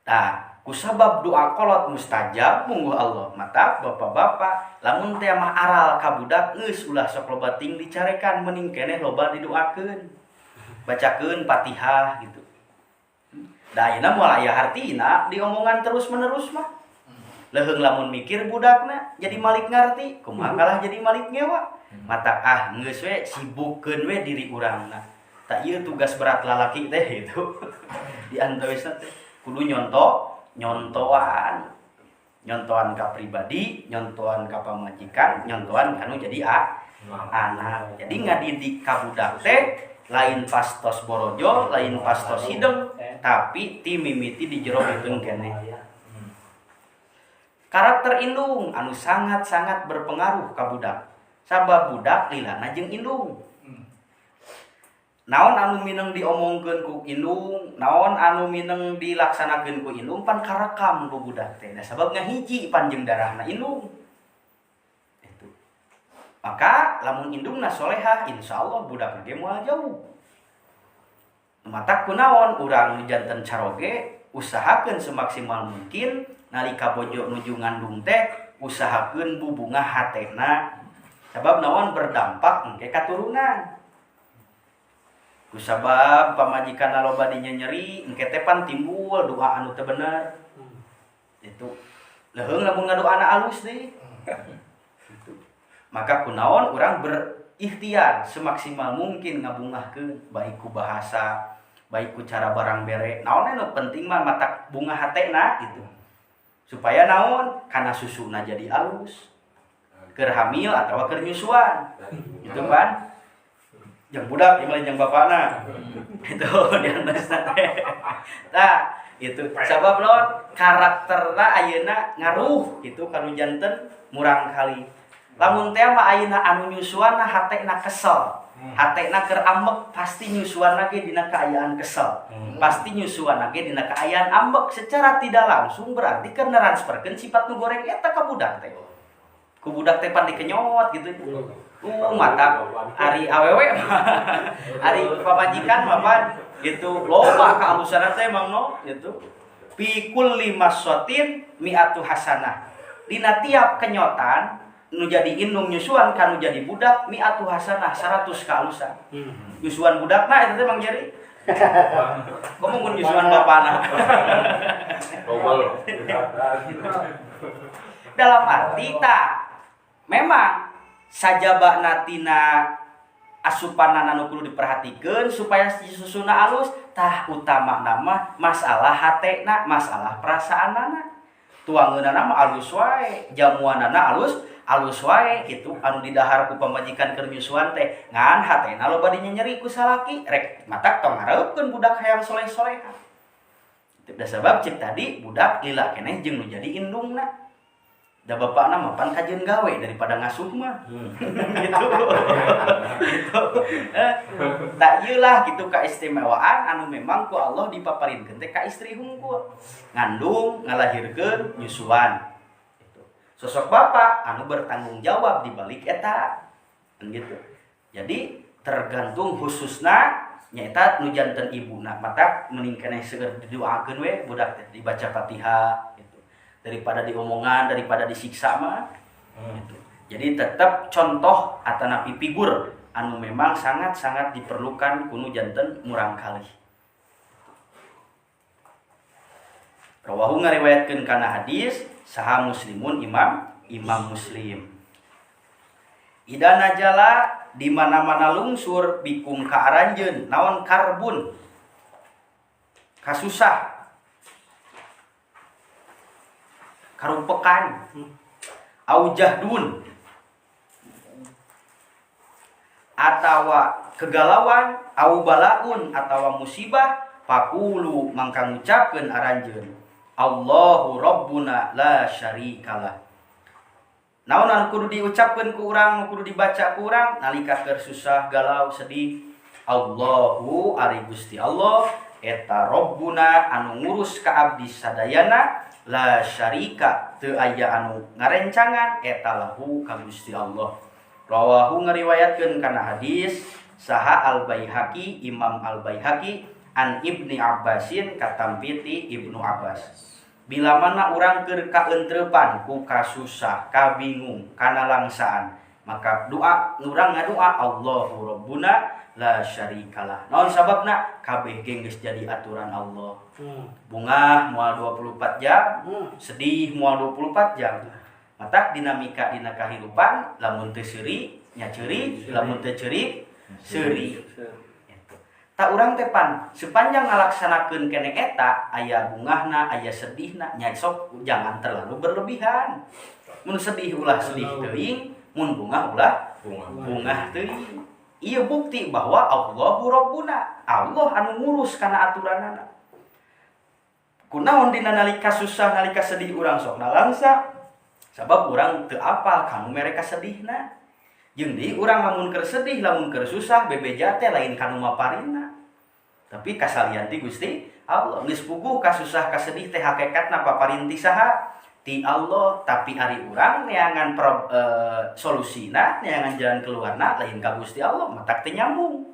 Speaker 2: Tah, kusabab doa kolot mustajab mungguh Allah. Mata bapak-bapak lamun teh mah aral ka budak geus ulah sok loba ting dicarekan, mending keneh loba didoakeun. Bacakeun Fatihah gitu. Da ayeuna moal aya hartina diomongan terus-menerus mah. Leuheung lamun mikir budakna jadi malik ngarti, kumaha kalah jadi malik ngewa. Mata ah geus we sibukkeun we diri urangna. Tak ieu tugas berat lalaki teh gitu. Di antawisna teh kudu nyontoan. Nyontoan ka pribadi, nyontoan ka pamajikan, nyontoan kanu jadi anak. Jadi ngadidik ka budak teh lain pastos borojo, lain pastos hideng, tapi ti mimiti di jero beuteung keneh. Karakter indung anu sangat-sangat berpengaruh ka budak. Sabab budak lilana jeung indung. Naon anu mineng diomongkeun ku indung, naon anu mineng dilaksanakeun ku indung pan karekam ku budak teh. Nah, sabab ngahiji pan jeung darahna indung. Itu. Maka lamun indungna solehah, insyaallah budak ge moal jauh. Matak kunaon urang nu janten caroge usahakeun semaksimal mungkin nalika bojo nuju ngandung teh usahakeun bubungah hatena. Sabab naon berdampak engke katurunan. Kusabab pamajikan loba dinyeri engke teh pan timbul doa anu teu bener. Itu leuheung lamun ngadoana alus deui. Itu. Maka kunaon urang berikhtiar semaksimal mungkin ngabungahkeun baik ku bahasa, baik ku cara barang bere. Naon nu penting mah matak bunga hatena gitu. Supaya naon kana susuna jadi alus. Keur hamil atawa keur nyusuan. Gitu kan? Yang budak yang lain yang bapakna. Itu di antasna teh. Nah, itu sabab naon karakterna ayeuna ngaruh gitu kanu janten murang kali. Lamun teh mah ayeuna anu nyusuanna hatena kesel. Hatena keur ambek pasti nyusuanna ge dina kaayaan kesel. Pasti nyusuanna ge dina kaayaan ambek secara tidak langsung berarti keur neransferkeun sifat nu goreng eta ka budak teh. Ku budak teh pan dikenyot gitu. Mata ari awewe ari pamajikan mah pan gitu loba kaalusanna teh Mang No gitu. Fi kulli masotin mi'atu hasanah. Dina tiap kenyotan nu jadi indung nyusuan kanu jadi budak mi'atu hasanah 100 kaalusan. Nyusuan budakna eta teh Mang Jerry. Komo mun nyusuan bapana. Dalam arti ta memang sajabana tina asupanana nu kudu diperhatikeun supaya si susuna alus tah utama nama masalah hatena masalah perasaanana tuangeunana mah alus wae jamuanana alus wae kitu anu didahar ku pamajikan keur nyusuan teh ngan hatena loba dinyenyeri ku salaki rek matak tong ngareupkeun budak hayang soleh-soleha. Da sabab cek tadi budak lila keneh jeung nu jadi indungna. Da bapakna mah pan kajeun gawe daripada ngasuh mah. Gitu. Gitu. Tak ieu lah gitu keistimewaan anu memang ku Allah dipaparinkeun teh ka istri hungkul. Ngandung, ngalahirkeun, nyusuan. Gitu. Sosok bapak anu bertanggung jawab di balik eta. Kan gitu. Jadi tergantung khususna nyaeta nu janten ibuna, mata mending keneh seueur didoakeun we budak teh dibaca Fatihah gitu. Daripada diomongan, daripada disiksa mah gitu. Jadi tetap contoh atanapi figur anu memang sangat-sangat diperlukan kunu janten murangkalih. Rawahu ngariwayatkeun kana hadis saha Muslimun Imam Muslim. Ida najala di mana-mana lungsur bikum ka aranjeun naon karbun kasusah karupekan au jahdun atawa kegalauan au balaun atawa musibah pakulu mangka ngucapkeun aranjeun Allahu Rabbuna la syarikalah. Naon anu kudu diucapkeun ku urang, nu kudu dibaca ku urang nalika keur susah, galau, sedih. Allahu ari Gusti Allah eta Rabbuna anu ngurus ka abdi sadayana la syarika teu aya anu ngarencangan eta lahu ka Gusti Allah. Rawahu ngariwayatkeun kana hadis saha Al-Baihaqi, Imam Al-Baihaqi an Ibni Abbasin katampiti Ibnu Abbas. Bila mana urang keur kaentrepan ku kasusah, kabingung, kana langsaan, maka doa urang ngadoa Allahu Rabbuna la syarikalah. Naon sababna? Kabeh ge geus jadi aturan Allah. Bungah moal 24 jam, sedih moal 24 jam. Matak dinamika dina kahirupan lamun teu seuri nya ceuri, lamun teu ceuri seuri. Tak urang teh pan sepanjang ngalaksanakeun kene eta aya bungahna, aya sedihna, nya sok jangan terlalu berlebihan. Mun sedih ulah sedih teuing, mun bungah ulah bungah teuing. Ieu bukti bahwa Allahu Rabbuna, Allah anu ngurus kana aturanana. Kunaon dina nalika susah, nalika sedih urang sok nalangsa? Sabab urang teu apal kanu mereka sedihna. Jeung deui urang lamun keur sedih, lamun keur susah bebeja teh lain kanu maparina. Tapi kasalian ti Gusti Allah. Geus puguh kasusah kasedih teh hakikatna paparin ti saha? Ti Allah. Tapi ari urang neangan solusina, neangan jalan keluarna lain ka Gusti Allah, matak teu nyambung.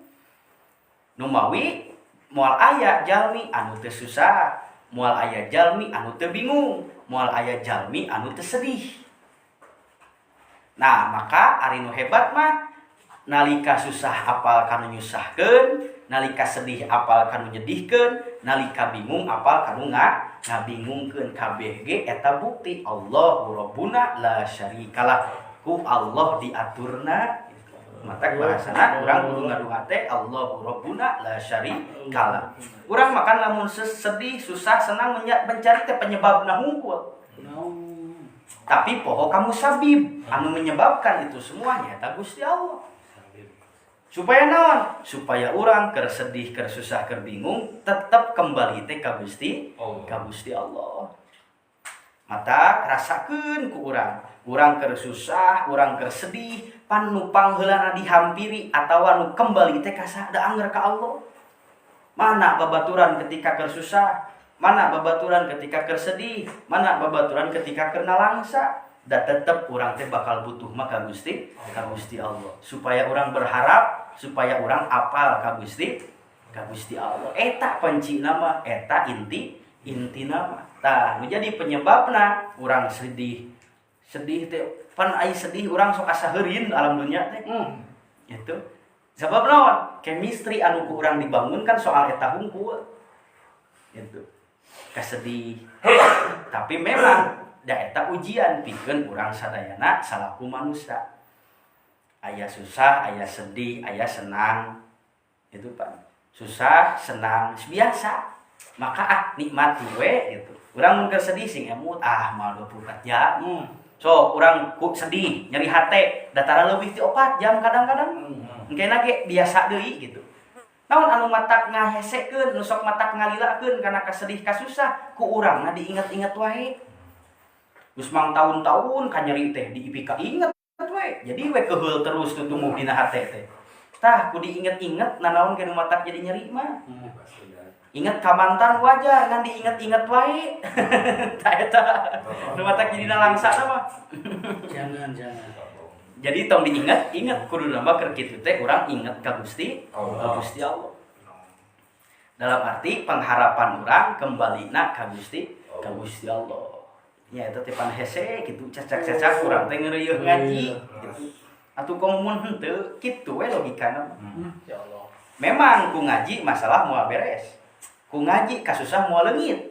Speaker 2: Numawi moal aya jalmi anu teu susah, moal aya jalmi anu teu bingung, moal aya jalmi anu teu sedih. Nah, maka ari nu hebat mah nalika susah apal kanu nyusahkeun, nalika sedih apal kanu nyedihkeun, nalika bingung apal kanu ngabingungkeun. Kabeh ge eta bukti Allahu Rabbuna la syarikalah. Ku Allah diaturna. Matak bahasana urang kudu ngadoa teh Allahu Rabbuna la syarikalah. Urang makan lamun sedih, susah, senang mencari teh penyebabna hungkul. Tapi poho kamu sabib anu menyebabkan itu semuanya eta Gusti Allah. Supaya naon? Supaya urang keur sedih, keur susah, keur bingung tetep kembali teh ka Gusti, ka Gusti Allah. Mata rasakeun ku urang. Urang keur susah, urang keur sedih, pan nu pangheulana dihampiri atawa nu kembali teh ka da anger ka Allah. Mana babaturan ketika keur susah, mana babaturan ketika keur sedih, mana babaturan ketika keur nalangsa, da tetep urang teh bakal butuh mah ka Gusti, ka Gusti Allah. Supaya urang berharap, supaya urang apal ka Gusti, ka Gusti Allah. Eta kuncina mah, eta intina mah. Tah, nu jadi penyebabna urang sedih. Sedih teh pan ai sedih urang sok asa heurin alam dunya teh. Gitu. Sebab naon? Chemistry anu ku urang dibangun kan soal eta hungkul. Gitu. Kasedih. Tapi memang da eta ujian pikeun urang sadayana salaku manusia. Aya susah, aya sedih, aya senang. Itu Pak. Susah, senang, biasa. Maka nikmati we gitu. Urang mun keur sedih sing emut moal 24 jam. So, urang ku sedih, nyeri hate, datara leuwih ti 4 jam kadang-kadang. Engkena ge biasa deui gitu. Naon anu matak ngahesekeun, nu sok matak ngalilakeun kana kasedih kasusah, ku urangna diinget-inget wae. Geus mang tahun-tahun ka nyeri teh diipika inget we. Jadi we keheul terus nu tumbuh dina hate teh. Tah ku diinget-inget nanaon ge nu matak jadi nyeri mah. Inget ka mantan wajar ngan diinget-inget wae. Tah eta nu matak jadi nalangsa mah.
Speaker 3: Jangan, jangan.
Speaker 2: Jadi tong diinget, inget kudu nambah keur kitu teh urang inget ka Gusti Allah. Gusti Allah. Dalam arti pengharapan urang kembalina ka Gusti, ka Gusti Allah. Nya eta teh pan hese kitu cacak-cacak urang teh ngeureuyeun ngaji gitu. Atuh komo mun henteu kitu we logikana.
Speaker 3: Ya Allah.
Speaker 2: Memang ku ngaji masalah moal beres. Ku ngaji kasusah moal leungit.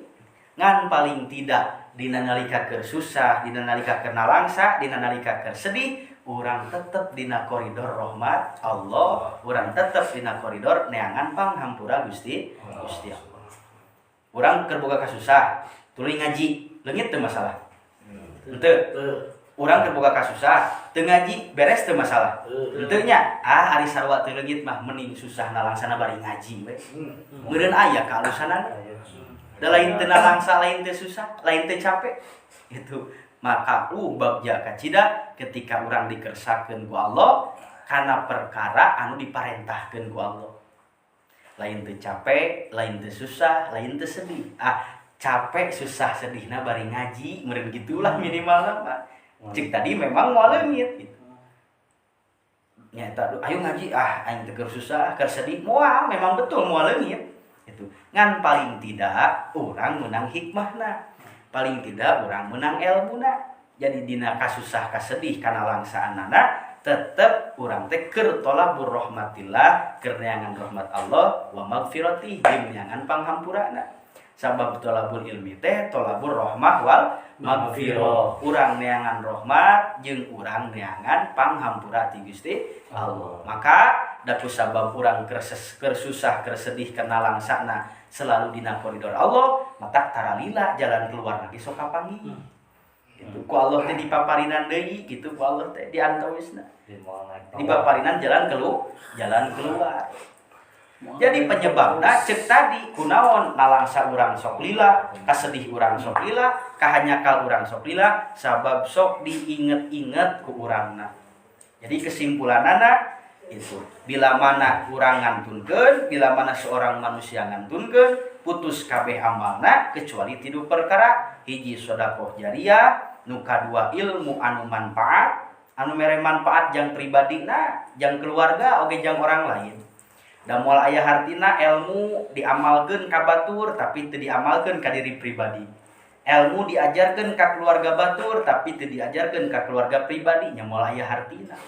Speaker 2: Ngan paling tidak dina nalika keur susah, dina nalika keur nalangsa, dina nalika keur sedih, urang tetep dina koridor rahmat Allah, urang tetep dina koridor neangan panghampura Gusti Gusti Allah. Urang keur boga kasusah, tuluy ngaji, leungit teu masalah. Henteu. Urang keur boga kasusah, teu ngaji, beres teu masalah. Henteu nya, ah ari sarua teu leungit mah mending susah nalangsana bari ngaji we. Meureun aya kaalusanana. Da lain teu nalangsa, lain teu susah, lain teu capek. Itu maka bagja kacida ketika urang dikersakeun ku Allah kana perkara anu diparentahkeun ku Allah. Lain teu capek, lain teu susah, lain teu sedih. Ah, capek susah sedihna bari ngaji, meureun gitulah minimal mah. Cik tadi memang moal leungit gitu. Nyata ayo ngaji ah aing teu keur susah, keur sedih, moal memang betul moal leungit. Itu. Ngan paling tidak urang menang hikmahna. Paling tidak urang menang ilmuna. Jadi dina kasusah kasedih kana langsaanana tetep urang teh keur tolabur rahmatillah, keur neangan rahmat Allah wa magfiratih jeung neangan panghampurana. Sabab tolabul ilmi teh tolabur rahmah wal magfirah. Urang neangan rahmat jeung urang neangan panghampura ti Gusti Allah. Maka da ku sabab urang keur susah keur sedih kana langsana selalu dina koridor Allah, matak taralila jalan keluar lagi sok kapanggih. Gitu. Ku Allah teh dipaparinan deui gitu ku Allah teh diantawisna. Dipaparinan jalan keluar. Jadi penyebabna cek tadi kunaon nalangsa urang sok lila, kasedih urang sok lila, kahanyakal urang sok lila, sabab sok diinget-inget ku urangna. Jadi kesimpulanana itu bila mana urang ngantunkeun, bila mana seorang manusia ngantunkeun, putus kabeh amalna kecuali tilu perkara, hiji sedekah jariah, nu kadua ilmu anu manfaat, anu mere manfaat jang pribadina, jang keluarga oge jang orang lain. Da moal aya hartina ilmu diamalkeun ka batur tapi teu diamalkeun ka diri pribadi. Ilmu diajarkeun ka keluarga batur tapi teu diajarkeun ka keluarga pribadi nya moal aya hartina.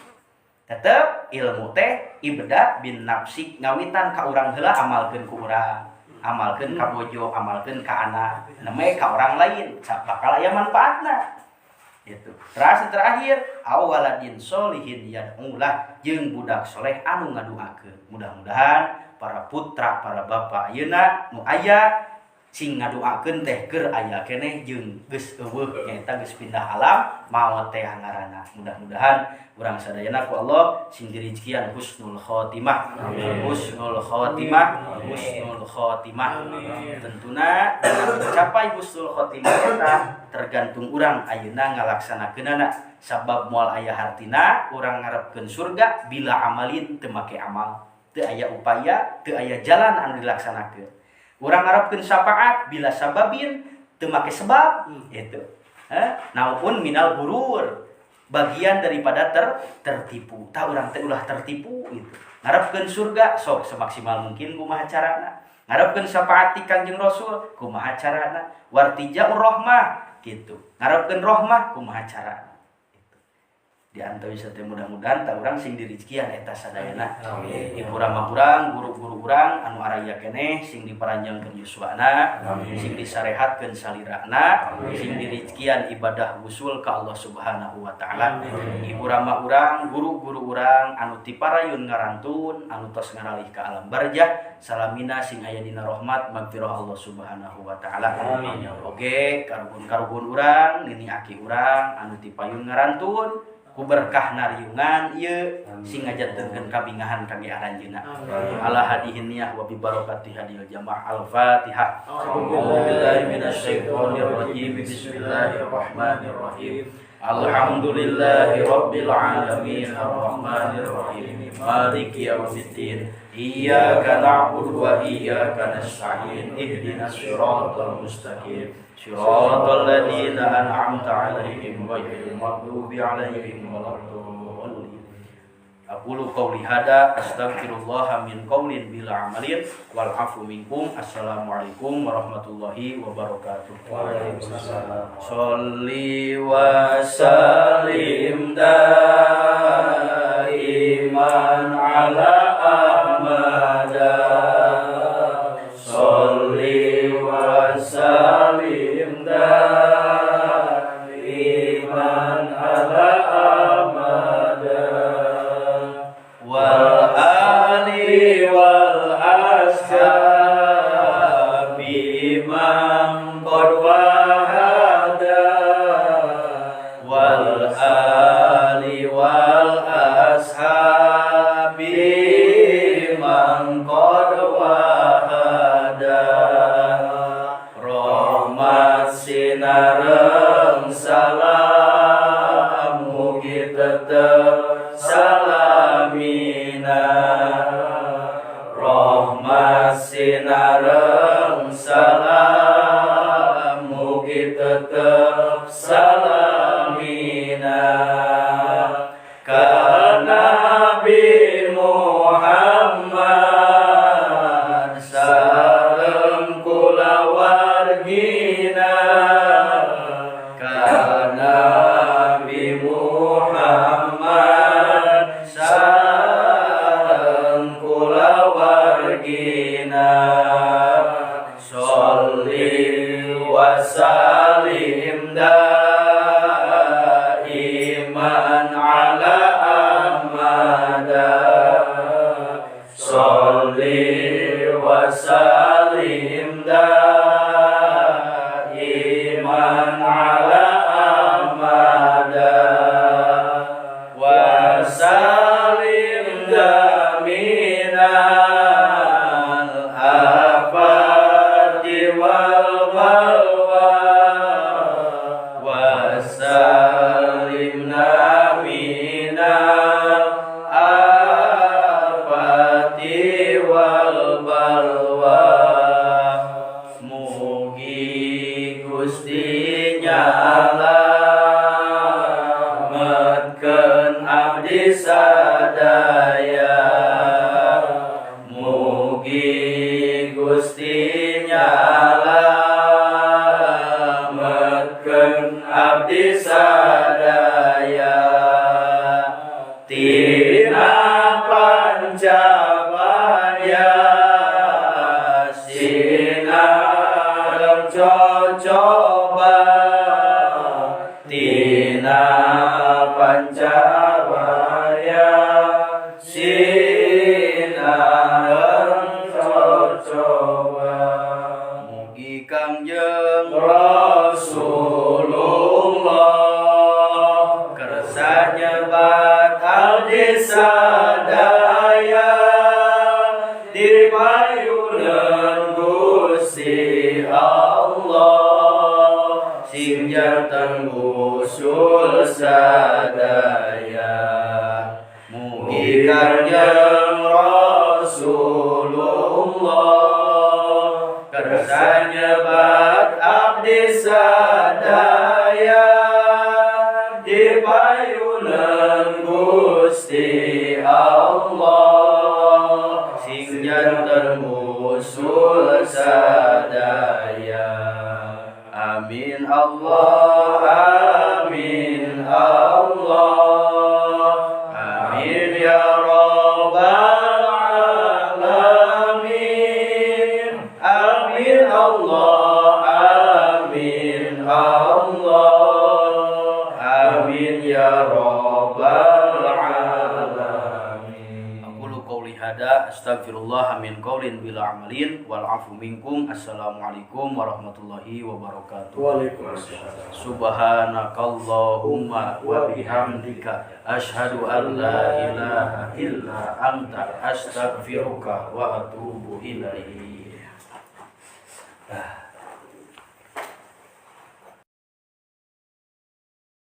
Speaker 2: Tetep ilmu teh ibda bin nafsi ngawitan ka urang heula amalkeun ku urang, amalkeun ka bojo, amalkeun ka anak, neme ka orang lain bakal aya manfaatna. Gitu. Terus terakhir awaladin solihin yad'ulah jeung budak soleh anu ngaduakeun. Mudah-mudahan para putra, para bapak ayeuna nu aya sing ngaduakeun teh keur aya keneh jeung geus eueuh nyaeta geus pindah alam maot teh ngaranna. Mudah-mudahan urang sadayana ku Allah sing dirizkian husnul khotimah. Husnul khotimah, husnul khotimah. Tentuna dengan mencapai husnul khotimah eta tergantung urang ayeuna ngalaksanakeunana sabab moal aya hartina urang ngarepkeun surga bila amalin teu make amal, teu aya upaya, teu aya jalan anu dilaksanakeun. Urang ngarepkeun syafaat bila sababin teu make sebab itu. Naun minal gurur, bagian daripada tertipu. Tah urang teh ulah tertipu gitu. Ngarepkeun surga sok semaksimal mungkin kumaha carana. Ngarepkeun syafaat ti Kangjeng Rasul kumaha carana. Wartijaur rahmah gitu. Ngarepkeun rahmah kumaha carana. Di antawis teh mudah-mudahan tah urang sing dirizkian eta sadayana. Ibu rama urang, guru-guru urang anu araya keneh sing diparanjangkeun yuswana, sing disarehatkeun salirana, sing dirizkian ibadah wusul ka Allah Subhanahu wa taala. Ibu rama urang, guru-guru urang anu tiparayun ngarantun, anu tos ngaralih ka alam barjah, salamina sing aya dina rahmat magfirah Allah Subhanahu wa taala. Oge karuhun-karuhun urang, nini aki urang anu tipayun ngarantun, Ku berkah nariungan ieu sing ngajantenkeun kabingahan kangge aranjeunna. Ala hadihin niyah wa bi barakati hadil jamaah. Al-Fatihah. A'udzubillahi minasyaitonir rajim. Bismillahirrahmanirrahim. Alhamdulillahi rabbil alamin arrahmanir rahim maliki yaumiddin. Iyyaka na'budu wa iyyaka nasta'in. Ihdinas siratal mustaqim. Siratal ladzina an'amta 'alaihim ghairil maghdubi 'alaihim waladdallin. Aqulu qawli hada astaghfirullaha min qawlin bila amalin wal afu minkum. Assalamualaikum warahmatullahi wabarakatuh.
Speaker 3: Waalaikumsalam.
Speaker 2: Sholli wa sallim daiman ala Ahmad. Sholli wa sallim daiman ala Ahmad wal ali wal ashabi man qad wahada wal ali wal ashabi man qad wahada. Rahmat sinareng salam mugi tetep salamina. Rahmat sinareng salam mugi tetep salamina. Ka Nabi Muhammad sareng kulawargina. Ka Nabi Muhammad sareng kulawargina. Sholli wa sallim daiman ala Ahmad. Sholli wa sallim daiman ala Ahmad. Wa salim minal afati wal balwa. Wa salimna minal afati wal balwa. Mugi Gusti nyalametkeun abdi sadaya. Mugi Gusti nyalametkeun abdi sadaya. Tina pancabaya sinareng cocoba. Tina pancabaya sinareng cocoba. Mugi Kangjeng Rasulullah kersa nyebat abdi sadaya di payunan Gusti Allah sing janten usul sadaya. Mugi Kangjeng Rasulullah kersa nyebat abdi sadaya di payunan Gusti Allah sing janten usul sadaya. Amin Allah, amin Allah, amin ya rabbal alamin. Amin Allah, amin Allah, amin ya rabbal alamin. Aqulu qouli hadza. hada, astaghfirullah min qaulin bila amalin wal afu minkum. Assalamualaikum warahmatullahi wabarakatuh.
Speaker 3: Waalaikumsalam.
Speaker 2: Subhanakallahumma wa bihamdika asyhadu an la ilaha illa anta astaghfiruka wa atubu ilaik. Ah.